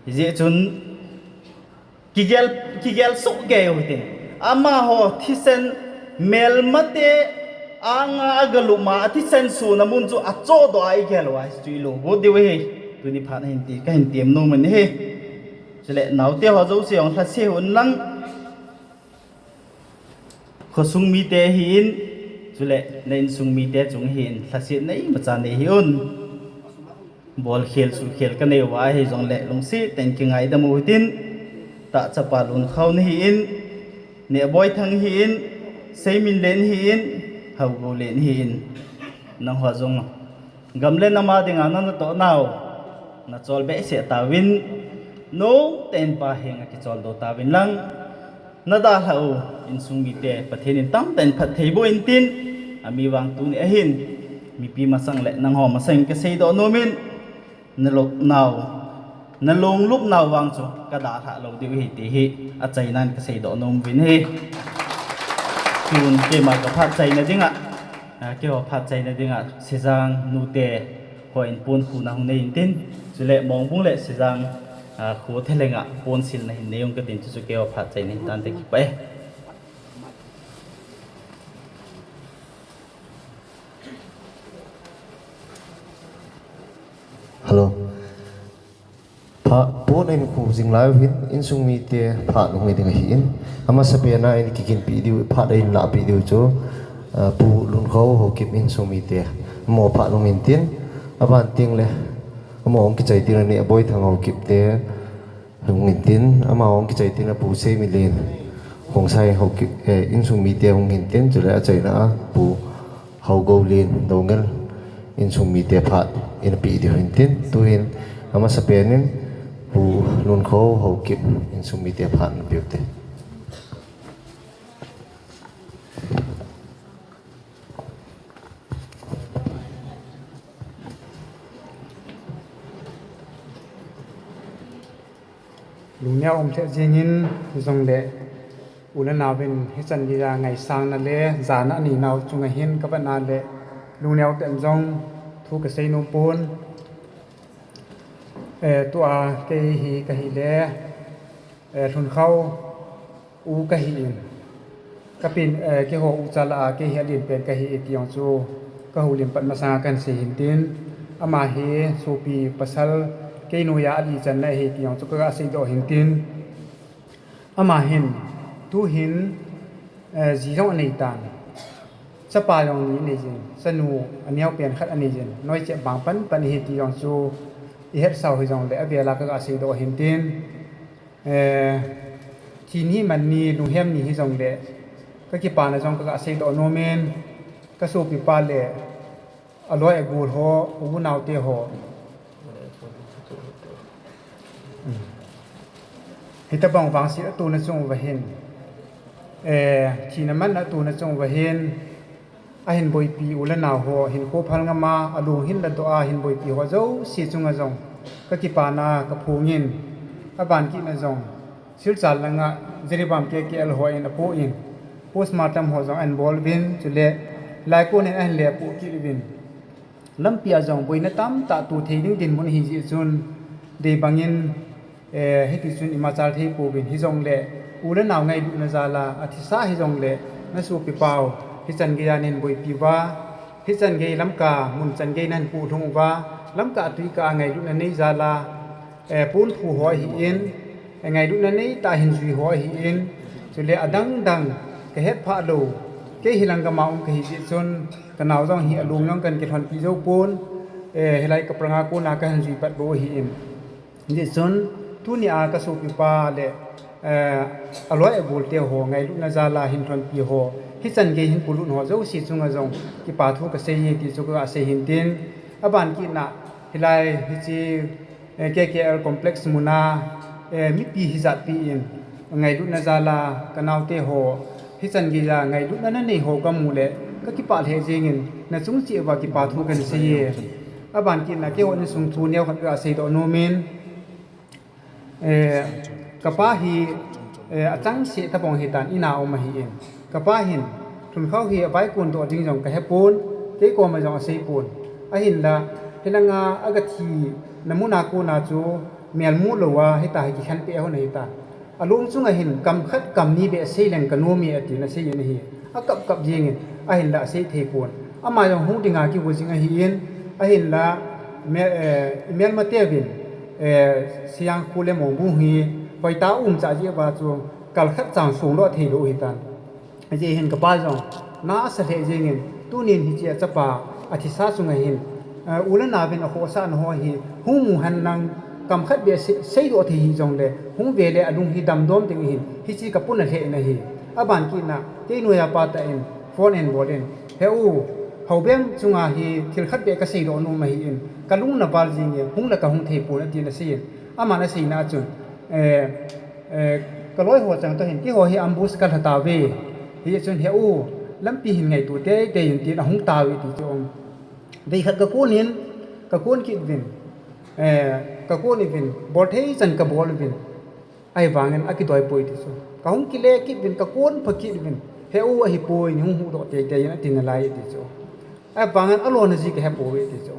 Hijeh chun, kigel, kigel sohkei u hitin. Amaho thisan, melmate anga agalup ma, athisan sona mun chu achohdoh a igel uva, hichu ilunggot diu ahi. Tuni phat nahin ti, kahin tem nomin ahi. Chule naote ho jouse jong lhase hih un lang, khosung mite ahin, chule na insung mite chung ahin, lhasetna imacha nei hih un. Bolkhel suhkhel kanei uva ahi jongle lungset tah in kingaidam u hitin, tahchapa Lunkhao nahin, Nehboithang hin, Seiminlen hin, Haogoulen hin, nangho jong gam le nam a dinga nanatoh nau nachol behseh tauvin, nomtah in Pa henga kicholdo tauvin lang, nadalhah u insung mite Pathen in tamtah in phatthei boh intin, ami vang tuni ahin mipi masang le nangho masang in kaseidoh nomin, nalupnau, nalunglupnau vang chu kadalhah lou diu ahi ti hi achainan kaseidoh nom uvin ahi. Tun keima kaphatchaina dinga, a, keiho phatchaina dinga Sejang nute hon ponkhuna hung nei intin, chule Mongbung le Sejang, a, kho thelenga ponsilna hin nei ung katin, chuchu keiho phatchaina hitante, kipah e. Hello. Phat pon eihin khu jing lai uvin, insung mite phat hung nei ding ahin. Amasapen a eihin kiginpeh diu, phat eihin lahpeh diu chu, ah, Pu Lunkhao Haokip insung mite. Amaho phat hung intin, aban tengle, amaho hung kichai tengle Nehboithang Haokip te hung intin, amaho hung kichai tengle Pu Seiminlen, Khongsai Haokip, eh, insung mite hung intin, chule achaina a Pu Haogoulen Doungel insung mite phat eina peh diu hintin, tuhin amasapen in Pu Lunkhao Haokip insung mite phat eina peh ute. Lungneo um lheh jengin, hijongle u le naovin hichan geiya ngaisangna le jana anei nau chunga hin kavetna le lungneo tah in jong thu kasei nom pon. Eh, tua kei hi kahile, eh, Lunkhao U kahi in, kapin, eh, keiho u chala a, kei hi alen pen kahi e ti jong chu, ka houlim pat masanga kahin sei hin tin, ama hi sopi pasal, kei noiya ali channa ahi ti jong chu, kaga seidoh hin tin, ama hin, tu hin, eh, ji jong anei tan, chapa jong ni anei jin, chanu aneo pen khat anei jin, noi chep bang pan pan ahi ti jong chu, i hetsau hi jongle, avela kaga seidoh hin tin, Eh, thi ni man ni, lunghem ni hi jongle, ka kipana jong kaga seidoh nom in, ka sopipa le, aloi agol ho, u naote ho. Hitabang vangset atona chung uva hin, eh, thina man atona chung uva hin, ahin boipi u le nao ho, hinkho phal ngam a, alung hin ladoh a, ahin boipi ho jouse chunga jong, ka kipana, ka phongin, aban kitna jong, Silchar langa, Jiribam K K L hon apoh in, postmortem ho jong ahin bol uvin, chule, laikon in ahin le apoh kit uvin. Lampi a jong, boina tamtah to thei ding dinmun ahi jeh chun, dei bangin, Eh, hiti chun ima chal thei pouvin, hijongle, u le nao ngailutna jal a, athisa hijongle, na sopipa u, hichan geiya nahin boipi uva, hichan gei Lamka, mun chan gei nahin puh lhung uva, Lamka tui kah a ngailutna nei jal a, eh, pon phu ho ahin, eh, ngailutna neitah a hin jui ho ahin, chule adang dang, ka hetphah lou, kei hilang gam a um kahi jeh chun, ka nao jong hi alung jong kahin kilhonpi jou pon, eh, hilai ka pranga kona kahin jui pat bou ahin. Hijeh chun, tuni a ka sopipa le, eh, aloi agol te ho, ngailutna jal a hin lhonpi ho, hichan gei hin polut ho jouse chunga jong kipa thu ka sei e ti chu ka sei hin tin, aban kitna, hilai hiche, eh, K K L complex mun a, eh, mipi hijat pi in, ngailutna jal a ka naote ho, hichan geiya ngailutna nanei ho ka mu le, ka kipah lheh jeng in, na chung cheh uva kipa thu kahin sei e. Aban kitna keiho insung thu neo khat ka seidoh nom in, eh, ka pa hi, eh, achangseh tabang hitan in a um ahin. Ka pa hin, lhunkhao hi avai kon doh ding jong ka hepon, kei koma jong asei pon. Ahinla, hilanga aga thina mun a kona chu, mel mu lou a, hita hi kikhen peh hon ahitan. Alung chunga hin kam khat kam ni beh sei leng ka nom e atin asei in ahi. Akap kap jeng in, ahinla asei thei pon. Ama jong hung dinga kigo jing ahin, ahinla me-, eh, i melmate uvin, eh, Siang khu le Mongbung hi, hoitah a um chah jeh uva chu, kal khat chan sung lou thei lou hitan. Hijeh hin ka pa jong, nasa lheh jeng in, tunin hiche a chapa, athisa chunga hin, eh, u le nao vin akhohsahna ho hi, hung mu hen lang, kam khat beh sei, seidoh thei hijongle, hung ve le alung hi damdom ding ahin, hiche ka puna lheh in ahi. Aban kitna, kei noiya pa tah in, phone ahin bol in, he u, Haobeng chunga hi, thil khat beh ka seidoh nom ahin, ka lung na val jeng e, hung la ka hung thei pon atin asei in, aman aseina a chun, eh, Eh, ka loi ho chang toh hin, keiho hi ambush ka lha tauve. Hijeh chun he u, lampi hin ngaito teitei in tin ahung tauve ti chu um. Vei khat ka kon in, ka kon kit uvin. Eh, ka kon uvin, bol thei chan ka bol uvin. Ahivangin akidoi poi ti chu. Ka hung kile kit uvin, ka kon pha kit uvin. He u ahipoi, nei hung huhdoh teitei in ati nalai ti chu. Ahivangin alona ji ka hepouve ti chu.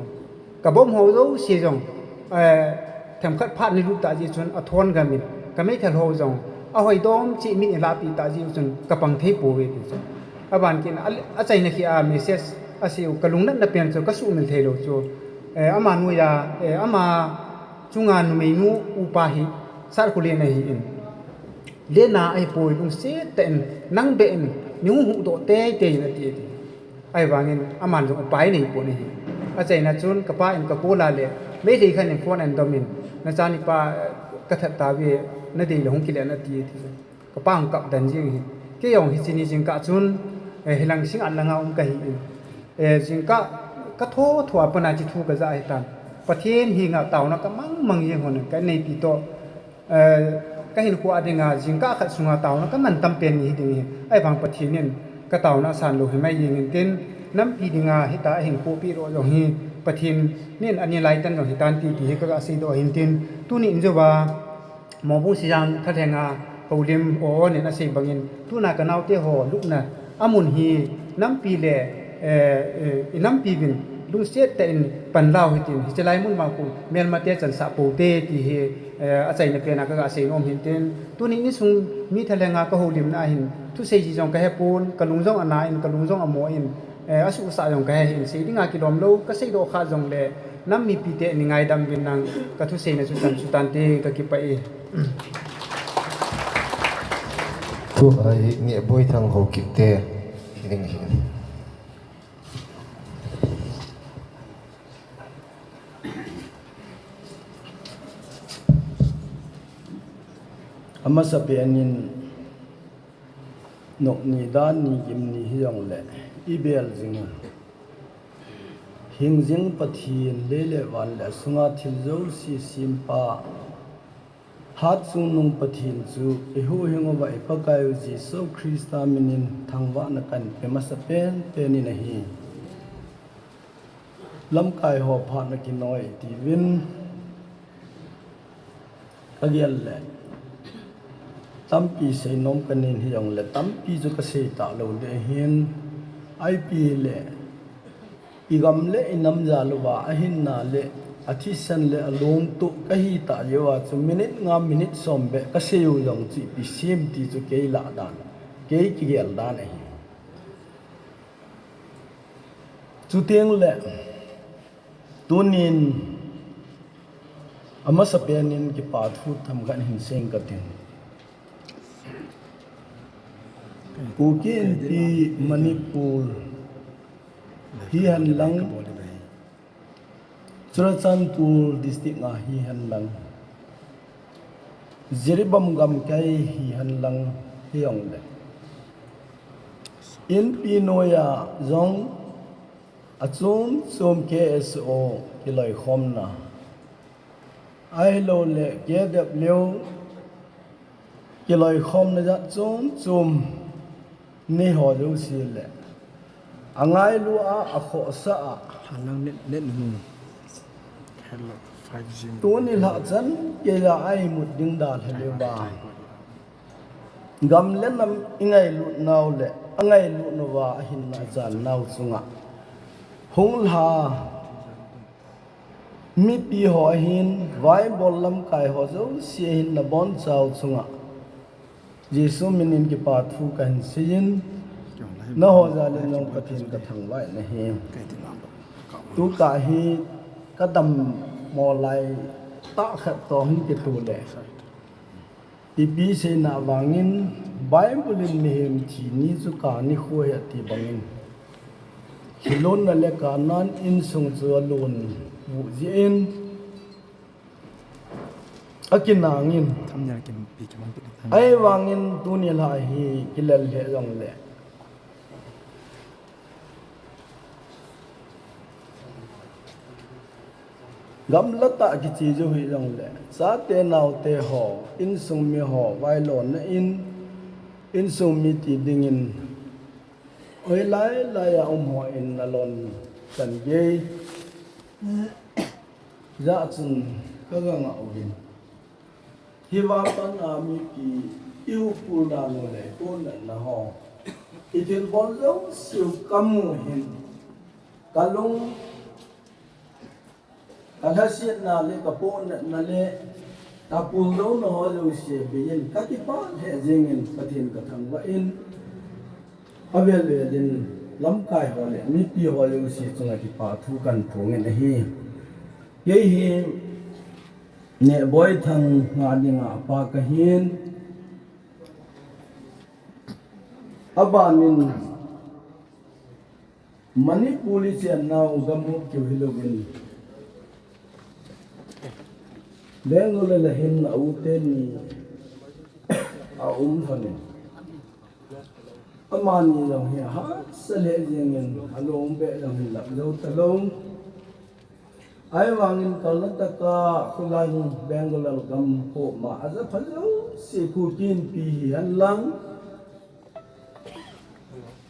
Ka bomb ho jouse jong, eh, themkhat phat nei lut tah jeh chun athon gam in, ka meithal ho jong, ahoidom cheh min eilahpeh tah jeh chun ka pang thei pouve ti chu. Aban kitna, a, achaina khi a message asei u, ka lungnatna pen chu ka sumil thei lou chu. Eh, ama noiya, eh, ama chunga numeinu upa hi Satkholen ahin. Lena ahipoi lungset tah in, nang beh in, nei hung huhdoh teitei in ati ati. Ahivangin, aman jong upai nei pon ahi. Achaina chun, ka pa in ka call a le, Meitei khat in phone ahin dom in, na chanipa, ka that tauve, na dei le hung kile in ati ati. Ka pa hung kap den jeng ahi. Kei jong hiche ni jingkah chun, eh, hilang Singngat langa um kahi in. Eh, jingkah, ka tho tho a pat a hiche thu ka ja ahitan. Pathen henga taona ka mang mang jeng hon in, ka inneipi toh, Eh, ka hinkho a dinga jingkah khat sunga taona ka man tam pen ni hi ding ahi. Ahivang Pathen in ka taona asan lou hi mai jeng in tin, nampi dinga hitia hinkho peh doh jong hi Pathen in anilai tan jong hitan ti, ti hi ka ga seidoh ahin tin, tuni in jouva Mongbung Sijang thalhenga houlim O O nin asei bangin, tuna ka naote ho lupna amun hi nampi le, eh, eh, i nampi uvin lungset tah in pan lau hitin, hiche lai mun vang khu melmate chansah pou te ti hi, eh, achaina pen a kaga seinom hintin, tuni ni sung mi thalenga kahoulimna ahin, thusei ji jong kahepon, kalung jong ana in, kalung jong amo in, eh, asuhsah jong kahe hin, sei dinga kilom lou, kaseidoh kha jongle, nam mipite nei ngaidam uvin lang, kathuseina chu chan chu tante, kakipah e. Tua hi Nehboithang Haokip te, hi ding ahi. Amasapen in nokni dan ni gimni hijongle ibel jing u. Hingjing Pathen, lei le van le asunga thil jouse sempa, Hatchungnung Pathen chu ihuhhing uva i Pakaiu Jesu Christa minin thangvahna kahin pe masapen pen in ahi. Lamkai ho phatna kinoi tiuvin kagel le tampi seinom kahin hijongle tampi chu kasei talou ding ahin, ipi le igam le inam jal uva ahinna le athisan le alungtoh kahi tah jeh uva chu minute nga minute som beh kasei u jong chu ipi sem ti chu kei lah dan, kei kigel dan ahi. Chuteng le tunin amasapen in kipa thu themkhat hin seiing kating. Kuki Inpi Manipur hihen lang, Churachandpur district a hihen lang, Jiribam gamkai hihen lang, hijongle Inpi noiya jong achom chom K S O kiloikhomna, ahilouleh K W L kiloikhomna jat chom chom neiho jouse le angailu a, akhohsah a, Halang net, net nu. Hello, five G. Tuni lhah chan keiya a imut ding dalha leuva, gam le nam ingailut nau le angailut nauva ahinna achan nau chunga hunglha mipi ho ahin, vaibol lamkai ho jouse ahin, nabonchau chunga Jesu minin kipa thu kahin seiyin, nangho jal in jong Pathen kathangvah in ahi. Tukah hi kadammo lai tah khat toh hin kitoh le, ipi seina vangin, Bible in mihem thi ni chu kap nikho ahi ati bangin, khilonna le kannan insung chu alon vuh jeh in akinangin, ahivangin tuni lha hi kilel lheh jongle, gamla tah kiche jou hijongle, chate naote ho, insung mi ho vailona in, insung mi ti dingin, hoilai laiya um hon alon chan gei jeh chun kaga ngah uvin, hiva pana mipi ihukul dan u le ipohnatna ho, ithilbol jouseu kamu hin, kalung kalhasetna le kapohnatna le kapuldouna ho jouse beiyin kakipah lheh jengin Pathen kathangvah in, avel vel in lamkai ho le mipi ho jouse chunga kipa thu kahin phongin ahi. Kei hi Nehboithang nga dinga apa kahin, abanin Manipur ichennau gamhop keu hilouvin, Bangalore le hin a u teni aum lhonin, amani jong hi ahahsa lheh jengin, along beh jong hin lap jou talou. Ahivangin Karnataka, Khullen, Bangalore gam koma ajapha jouse Kuki Inpi hihen lang,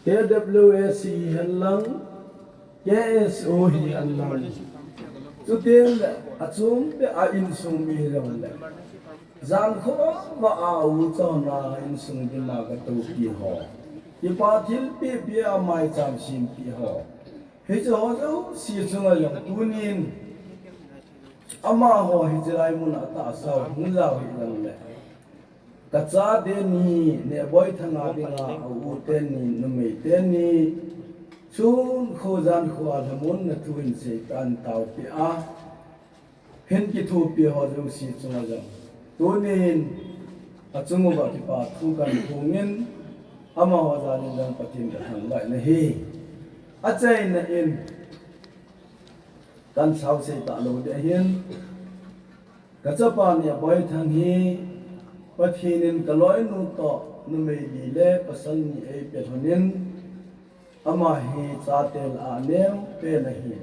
K W A C hihen lang, K S O hihen lang, chuteng le achom peh a insung mi hijongle, jan khovah a u chona insung dima katopi ho, kipa thilpeh peh a maicham sempi ho, Hiche ho jouse chunga jong tunin amaho hiche lai muna tahsa u hung jao hih jongle, ka chate ni, Nehboi Thanga dinga a u teni, numei teni, sun kho jan kho a lhamonna thu hin seitan taopi a, hin kithopi ho jouse chunga jong tunin achung uva kipa thu kahin phongin, amaho jalin jong Pathen kathangvah in ahi. Achaina in kahin sao sei talou ding ahin, ka chapa Nehboi Thang hi Pathen in ka loinu toh numei li le pasal ni eipeh lhonin, ama hi chate lah a anem pen ahi.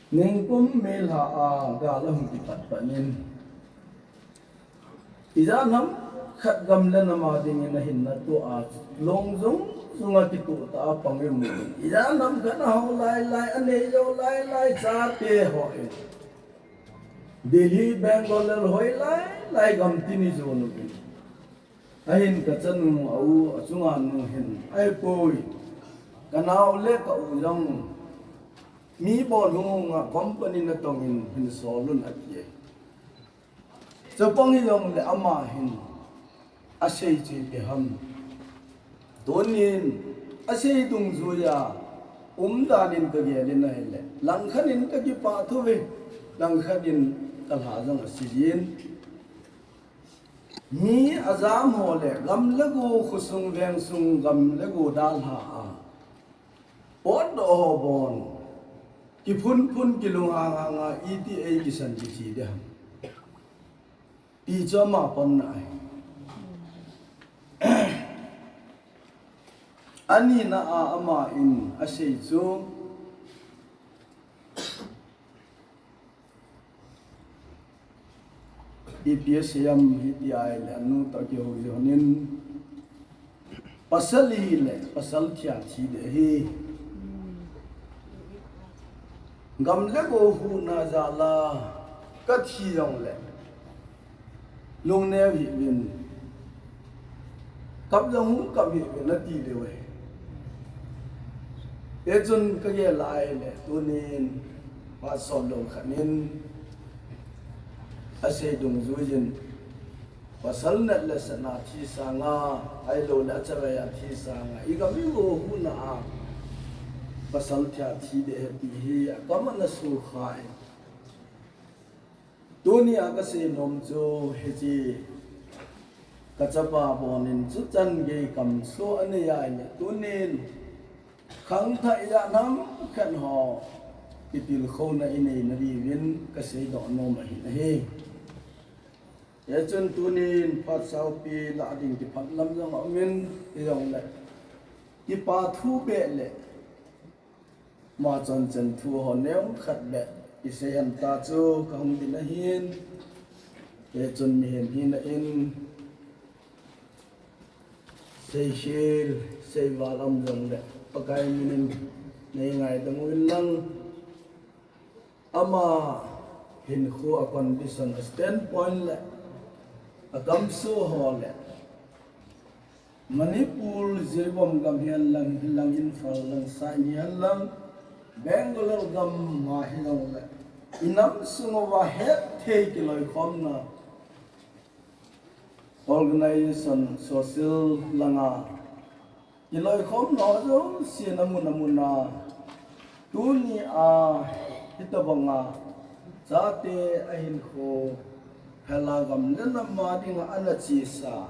Ningkum May lha a gal ahung kipat pat in, ijat ham khat gam le nam a dingin ahin natoh a, long jung jung a kitoh tah a pang in, ijat ham khat ahao lai lai, anei jou lai lai, chate ho in Delhi, Bangalore hoi lai lai gam tin ijon uvin, ahin ka chanu a u, achunga nu hin ahipoi, ka nao le ka u jong mi bol hung hung a company natong in hin sol un ati e. Chapang hijongle ama hin asei chu ipi ham, tunin asei dungjuia umdan in ka gel in ahile, langkhat in ka kipah thou ve, langkhat in ka lha jong ase jin. Mi ajam ho le gam le go, khosung vengsung, gam le go dalha a potdoh ho bon kiphun phun, kilunghang hang a iti eikisan kithi ding ham, ti chu ama panna ahi. Anina a ama in asei chu, ipi asei ham iti ahile, anu toh kihou jeh in, pasal hile pasal thia thi ding ahi. Gam le go huhna jal a ka thi jongle lungneo hih uvin, kap jong hung kap hih uvin ati diu ahi. Hichun ka gel a ahile, tunin phat sot lou khat in asei dungjuiyin, pasal nat le sat a thi sanga, ahilouleh achavai a thi sanga, igam igo huhna a pasal thia thi ding ahi ti hi akam ana sukha e. Tunia kasei nom chu hiche, ka chapa bon in chu chan gei kamsoh anei ahile, tunin khangthah ijat ham khat ho kitilkhouna inei nadiuvin kaseidoh nom ahi nahi. Hichun tunin phat saupi lah ding kiphat lam jong aumin, hijongle kipa thu beh le ama chonchen thu ho neokhat beh kisei hen ta chu kahung din ahin. Hichun mihem hina in seikhel seival um jongle Pakai min in neingaidam uvin lang, ama hinkho a condition, a standpoint le akamsoh ho le Manipur, Jiribam gam hihen lang, hilang Imphal lang, Saini hihen lang, Bangalore gam a hijongle inam sung uva hetthei kiloikhomna, organization, social langa kiloikhomna ho jouse amun amun a, tunia hitobanga chate ahinkho phela gam le nam a dinga ana chesa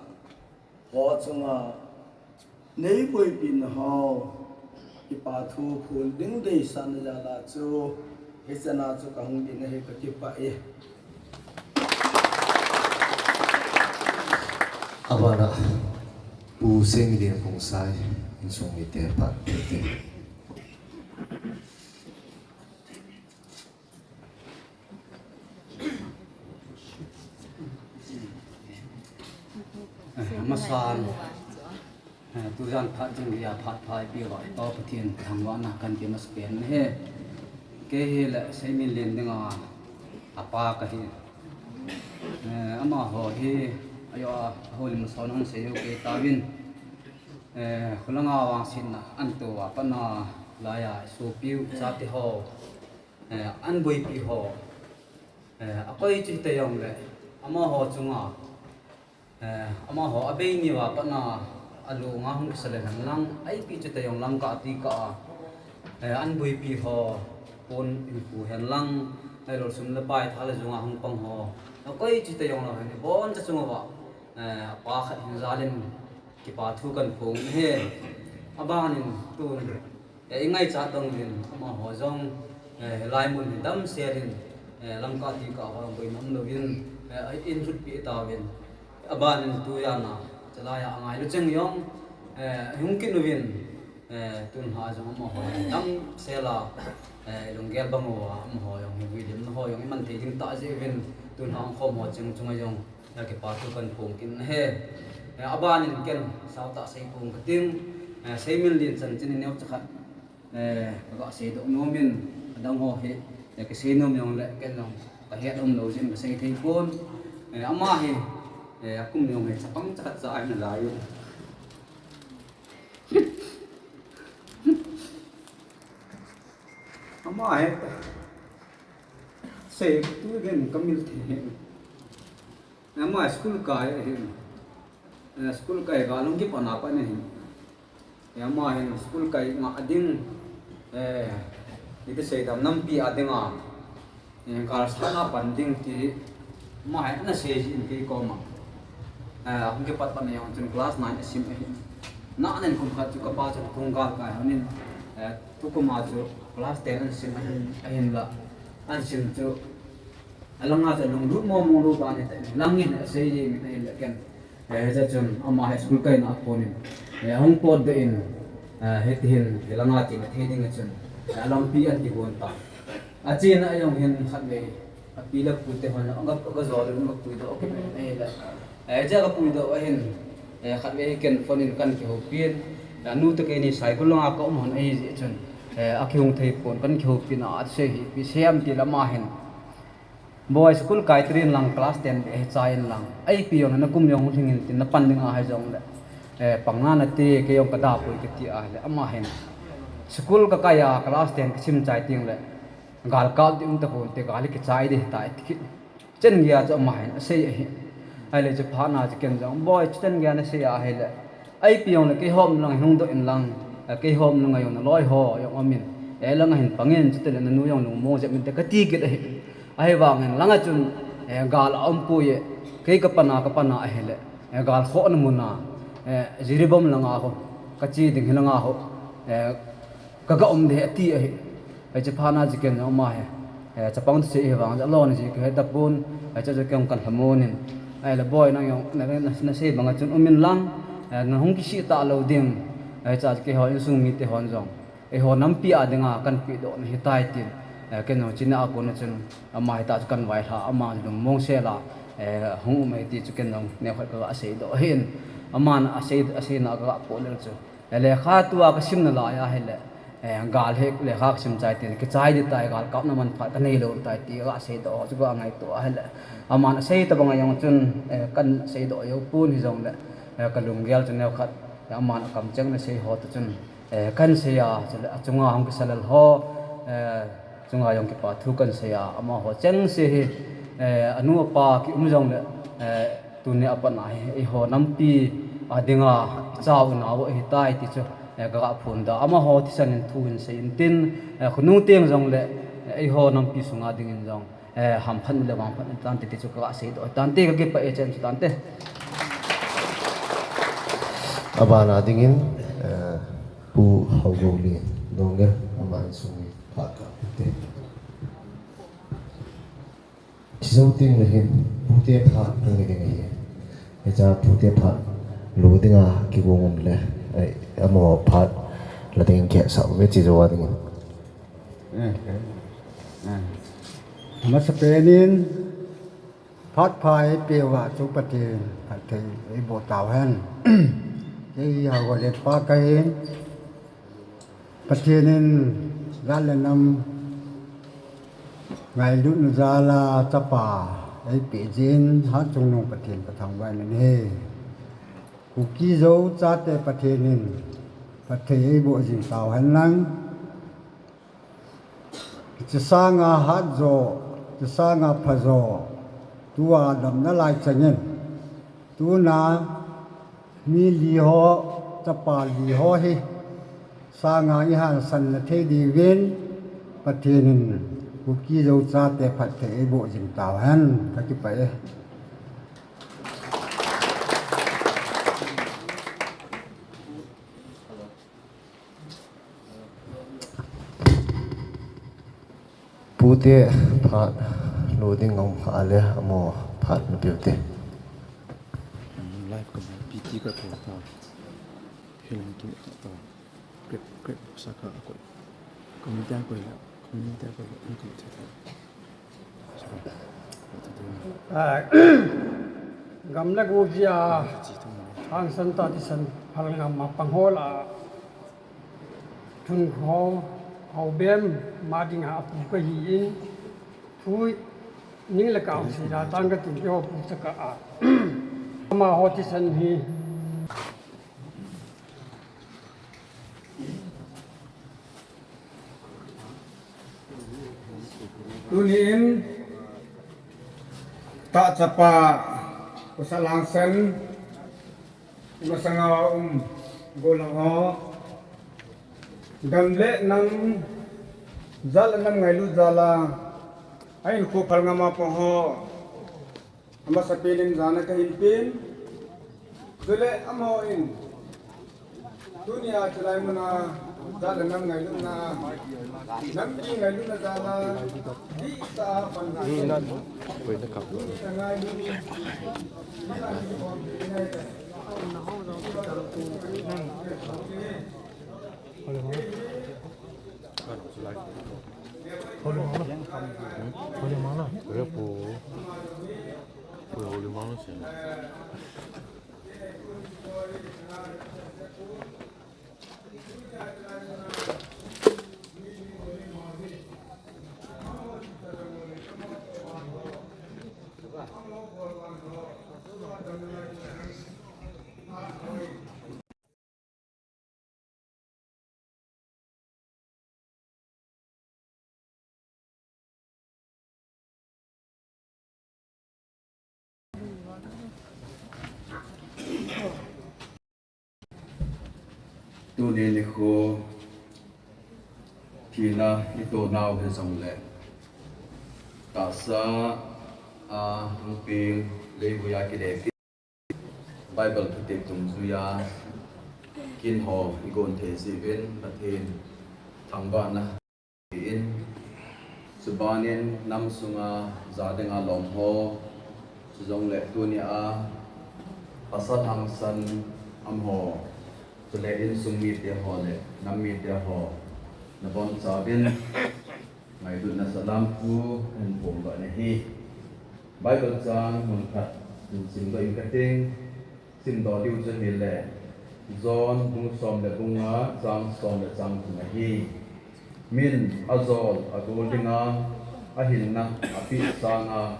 ho chunga neiboipina ho, kipa thu phon ding deisahna jal a chu hichana chu kahung din ahi, kakipah e. Abana Pu Senglen Khongsai, insung mite phat te. Amasan, tujan phat jong hia phat pha eipeuva i Pa Pathen thangvahna kahin pe masapen ahi. Kei hile Seiminlen dinga apa kahi. Amaho hi ajo a houlim son hung sei u kei tauvin. Eh, khulanga vangsetna anto a pat na laiya sopiu chate ho, eh, anboipi ho, eh, akoi chu hita jongle, amaho chunga, eh, amaho abei niuva pat na alunga hung kisa le hen lang, aipi chu hita jong Lamka tikah a, eh, anboipi ho, pon hinkho hen lang, ahilou le sum le pai tha le jung a hung pang ho, akoi chu hita jonglou hen, iboncha chunguva, eh, apa khat hin jalin, kipa thu kahin phong e. Abanin tun, eh, ingaichat bang uvin amaho jong, eh, hilai mun hi damsel in, eh, Lamka tikah a boina umlouvin, eh, eilhutpi tauvin. Abanin tujan a, chulaiya angailu cheng jong, eh, hung kit uvin, eh, tun lha jong amaho damsel a, eh, lunggel bang uva, amaho jong hi vuilimna ho jong iman thei ding tah jeh uvin, tun lha khom ho cheng chunga jong, eh, kipa thu kahin phong kit e. Eh, abanin ken sautah seipong kating, eh, seimin len chanchin neocha khat, eh, kaga seidoh nomin, adang ho hi, eh, kasei nom jongle, ken jong kahet umlou jeh in kasei thei pon. Eh, ama hi, eh, akum jong hi chapang cha khat cha ahi nalai u. Ama hi, sei tu ding kamil thei hi. Ama school kai ahin. Eh, school kai gal hung kipat na pat ahin. Eh, ama hin school kai nga ding, eh, iti sei dam nampi a dinga, eh, gal sat na pan ding ti, ama hin ana sei jin kei koma. Eh, hung kipat pat na jong chun class nine asim ahin. Nanen kum khat chu kapa chu thung gal kai honin, eh, tukum a chu class ten ahin sim ahin, ahinla. Ahin sim chu Alanga chu lunglut mong mong lou dan hita, langin asei jeng in ahile ken. Eh, hiche chun ama hi school kaina a konin, eh, ahung potdoh in, eh, hiti hin, hilanga chena thei ding a chun, eh, alampi ahin kihon tan. Achena a jong hin khatvei, api le apu te hon, aga, aga jol in, aga puidoh kit in ahile. Eh, hiche aga puidoh ahin, eh, khatvei hi ken phone in kahin kihoupin, eh, anu te keini Saikul langa ka um hon ahi jeh chun, eh, akihung thei pon kahin kihoupin a, asei hi, ipi sei ham tile ama hin. Boi, school kai trin lang, class ten beh hi chai in lang. Ipi jong le nakum jong lhing in tin, napan ding ahi jongle, eh, pang na nate, kei jong kada poi kati ahile, ama hin. School kakai a, class ten kasim chai teng le, gal kap ding um tapon te, gal hi kichai ding ahitai ati kit. Chen geiya chu ama hin asei ahi. Ahile chu phat na chu ken jong, boi, chu chen geiya nasei ahile, ipi jong le keiho um lang hin hung doh in lang, eh, keiho um lang a jong naloi ho jong um in, eh, lang a hin pang in, chutile nanu jong lungmong jep in te kati kit ahi. Ahivangin lang a chun, eh, gal aum poi e, kei kapan a, kapan a ahile, eh, gal khohna mun a, eh, Jiribam lang a ho, kache ding hi lang a ho, eh, kaga um ding ahi ati ahi. Hiche phat na chu ken jong ama hi, eh, chapang thusei ahivang, alon ji kahe tapon, hiche chu ken kahin lhamon in. Ahile boi nang jong, na, na, nasei bang a chun um in lang, eh, nahung kisih talou ding, hiche chu keiho insung mite hon jong, eiho nampi a dinga kahin pedoh na ahitai tin, eh, ken jong chena a kona chun, ama hita chu kahin vailhah, ama lungmong sel a, eh, hung um ahi ti chu ken jong neokhat kaga seidoh ahin. Aman asei, aseina kaga poh lel chu, eh, lekha tua kasim nalai ahile, eh, gal hi lekha kasim chai tin, kichai ding tai, gal kapna manphat kanei lou tai ti kaga seidoh chu kaga ngaito ahile. Aman asei tabang a jong chun, eh, kahin seidoh jou pon hijongle, eh, kalunggel chu neokhat, eh, aman akamcheng na sei ho toh chun, eh, kahin sei a, chule achunga hung kisa lel ho, eh, chunga jong kipa thu kahin sei a, amaho chengse hi, eh, anu apa kium jongle, eh, tuni a pat na hi, eiho nampi a dinga, icha u inau ahitai ti chu, eh, kaga phondoh a, amaho thisan in thu hin sei in tin, eh, khonung teng jongle, eh, eiho nampi sunga dingin jong, eh, hamphatna le vangphatna tante ti chu kaga seidoh tante, kakipah e, chen chu tante. Abana dingin, eh, Pu Haogoulen Doungel, ama insung mi phat kate. Chujou tengle hin, pute phat hung hi ding ahi. Hiche pute phat lo dinga kigong um le, eh, amaho phat la ding kihetsah uve, chujou a dingin. Eh, eh, eh. Amasapen in, phat pha eipeuva chu Pathen phatthei eiboh tauhen. Kei Haogoulen pa kahin, Pathen in jat le nam ngailutna jal a chapa eipeh jeh in, Hatchungnung Pathen kathangvah in ahi. Kuki Zo chate Pathen in phatthei eiboh jing tauhen lang. Chisanga hatjo, chisanga phajo, tua damna lai changin, tuna mi li ho, chapa li ho hi sanga ihansan na thei diuvin, Pathen in Kuki Zo chate phatthei eiboh jing tauhen, kakipah e. Pute phat lo ding um kha le, amo phat lo piu te. Live ka P T ka ko ta. Hilang tu ta ta. Grab, Grab saka ko. Committee ko la, committee ko la, ang ko te ta. Ah, gam le go jia, hangsan tah thisan phal ngam a pang ho lah a, thun ho, ho bem, ma ding a pu ka hi in, thu ning le kau si da tang ka tin ke ho pu sa ka a. Ama ho thisan hi. Tuni in, tah chapa, pasal hangsan, masanga um, golang ho, gam le nam, jat le nam ngailut jal a, a hinkho phal ngam a pang ho, Amasapen in jana kahin pen. Chule amaho in tunia chulai muna jat le nam ngailutna, nampi ngailutna jal a, dih tah a pan, tuni ngailut. Tuni nikho thina itonau hijongle, tahsa a hung peng leivui a kile Bible thutik dungjuia kin ho igon thei jiuvin Pathen thangvahna in, chubanin nam sunga ja dinga lom ho, chujongle tunia pasal hangsan amaho, chule insung mite ho le nam mite ho nabonchauvin ngailutna salam thu kahin phongdoh nahi. Bible chang mun khat hin simdoh inge kating, simdoh diu chu ahile, John bung som le bung nga chang som le chang thum ahi. Min ajol agol dinga, ahinna apeh sanga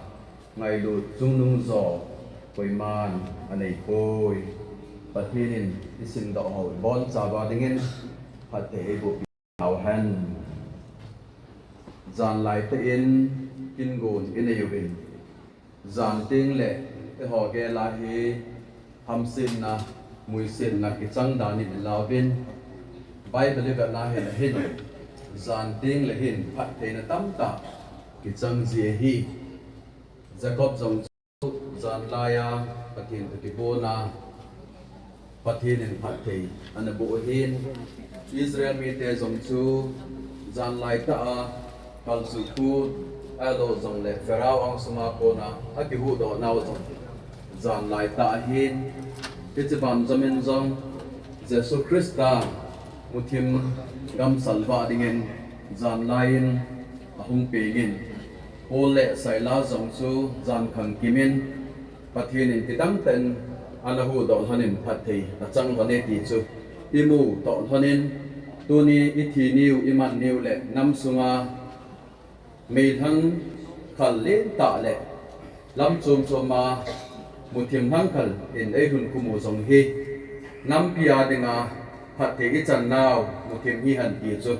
ngailut chungnung jo koiman aneipoi. Pathen in isimdoh ho ibonchauva dingin phatthei eiboh tauhen. Janlaitah in kin gon inei uvin, jan tengle eiho gel a hi hamsetna, muisetna kichang danin ilauvin, Bible ivet na hin ahin, jan tengle hin phattheina tamtah kichang ji ahi. Jacob jong chu janlai a Pathen toh kibon a, Pathen in phatthei ana boh ahin, Israel mite jong chu janlaitah a kalsuh put, ahilou jongle Pharaoh angsunga kona akihuhdoh nau jong janlaitah ahin, hiche banjomin jong Jesu Christa muthim gamsal vah dingin janlai in ahung pengin, Paul le Silas jong chu jankhang kimin, Pathen in kidangtah in ana huhdoh lhonin phatthei achang lhone ti chu imu toh lhonin, tuni ithi niu, iman niu le nam sunga meilhang khal lentah le lam chom choma muthim lhang khal in eilhun khum u jong hi Nampi a dinga phatthei ichan nau muthim hihen ti chu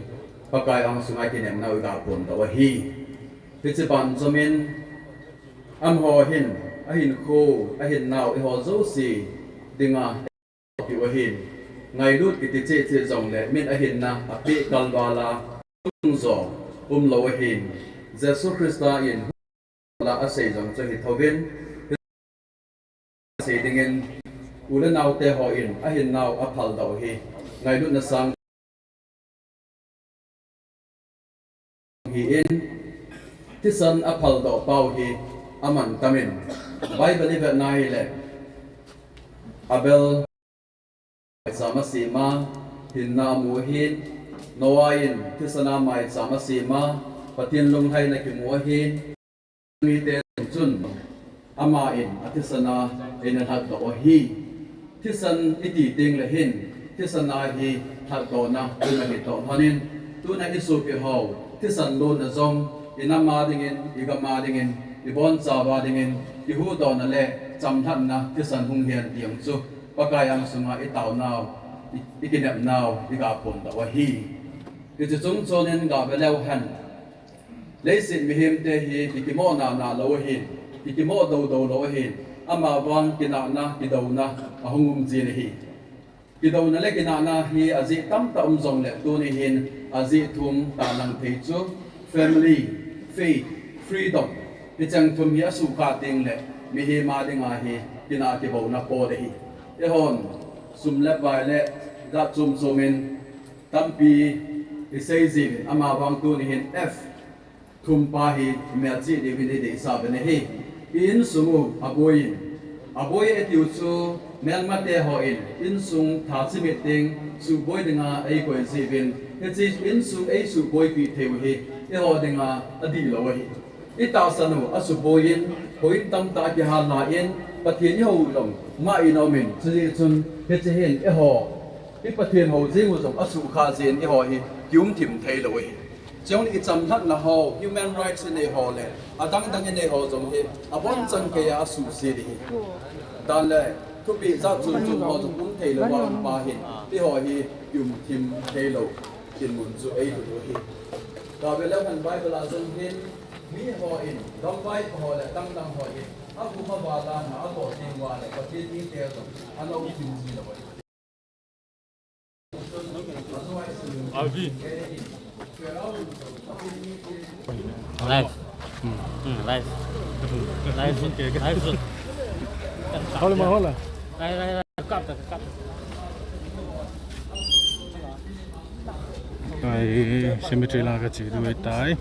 Pakai angsunga kinepnau iga phondoh u ahi. Hiche banjom in amaho hin ahinkho, ahinnau eiho jouse dinga eiho ahin, ngailut kiti cheh cheh jongle min ahinna apeh kalval a lungjo umlou ahin, Jesu Christa in la asei jong chu hithouvin, asei dingin u le naote hon ahinnau aphaldoh hi ngailutna sang hi in, thisan aphaldoh pau hi amantam in, Bible ivet na hile Abel maicham asem a, hinna amu ahin, Noah in thisan a maicham asem a, Pathen lunglhaina kimu ahin, mite chun ama in athisan a eina lhatdoh u ahi. Thisan iti tengle hin, thisan a hi lhatdohna um ahi toh lhonin, tuna isopi ho thisan lonna jong inam a dingin, igam a dingin, ibonchauva dingin, kihuhdohna le chamlhatna thisan hung hen ti jong chu Pakai angsunga itaonau, i, ikinepnau iga phondoh u ahi. Hiche chung chonin gave leu hen, leiset mihemte hi kikimoh nana lou ahin, kikimoh doudou lou ahin, amavang kinahna, kidouna ahung um jin ahi. Kidouna le kinahna hi ajeh tamtah um jongle tuni hin ajeh thum talang thei chu family, faith, freedom, hicheng thum hi asuhkhah tengle mihem a dinga hi kinah kibouna pot ahi. Eihon sum le pai le jat chom chom in tampi isei jin, amavang tuni hin F thum pa hi imelchih diuvin ideisah uvin ahi. I insung u aboiyin, aboi atiu chu melmate hon insung tha chimit teng suhboi dinga eikoi jeh uvin, hiche insung eisuhboipi theiu hi eiho dinga adihlou ahi. Itahsan u asuhboiyin, houin tamtah akihal lai in, Pathen ihou u jong mah in aumin, chujeh chun hiche hin eiho, i Pathen hou jeng u jong asuhkhah jeh in eiho hi kium thim theilou ahi. Chujongle ichamlhatna ho, human rights inei ho le adang dang inei ho jong hi abonchan keiya asuhset ahi. Dan le thupeh jat chom chom ho jong um theilouva um pa hin, eiho hi kium thim theilou dinmun chu eilut u ahi. Gave leu hen Bible a jong hin, mihon, gamvaipo ho le adang dang hon, akum aval a na atoh tenguva le Pathen mite jong ana um thim jilou ahi. Live. Hmm, live. Live. Live. Hola, ma, hola. Live, live, live. Kap, kap, kap. Ai, cemetery lang kache diu ahitai.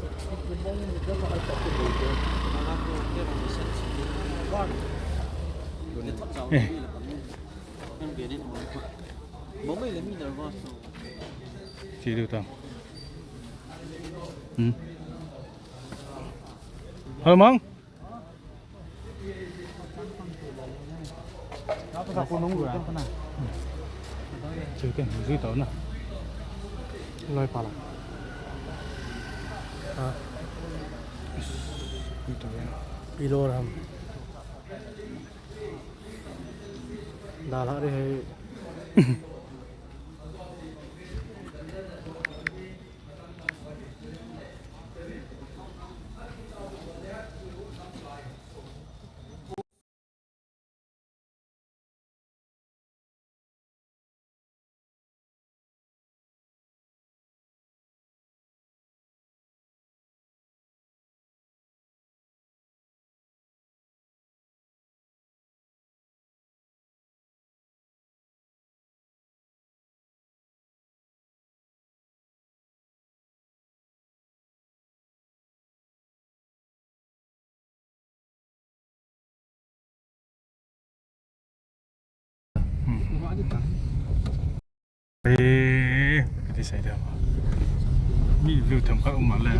Eh. Che diu tam. Hmm. Hoi mang. Che ken, jui tau na. Loi pa la. Ah. Jui tau na. Pi lo ram. Dalha re hai. Eh, kati sai dia. Mi view themkhat um le.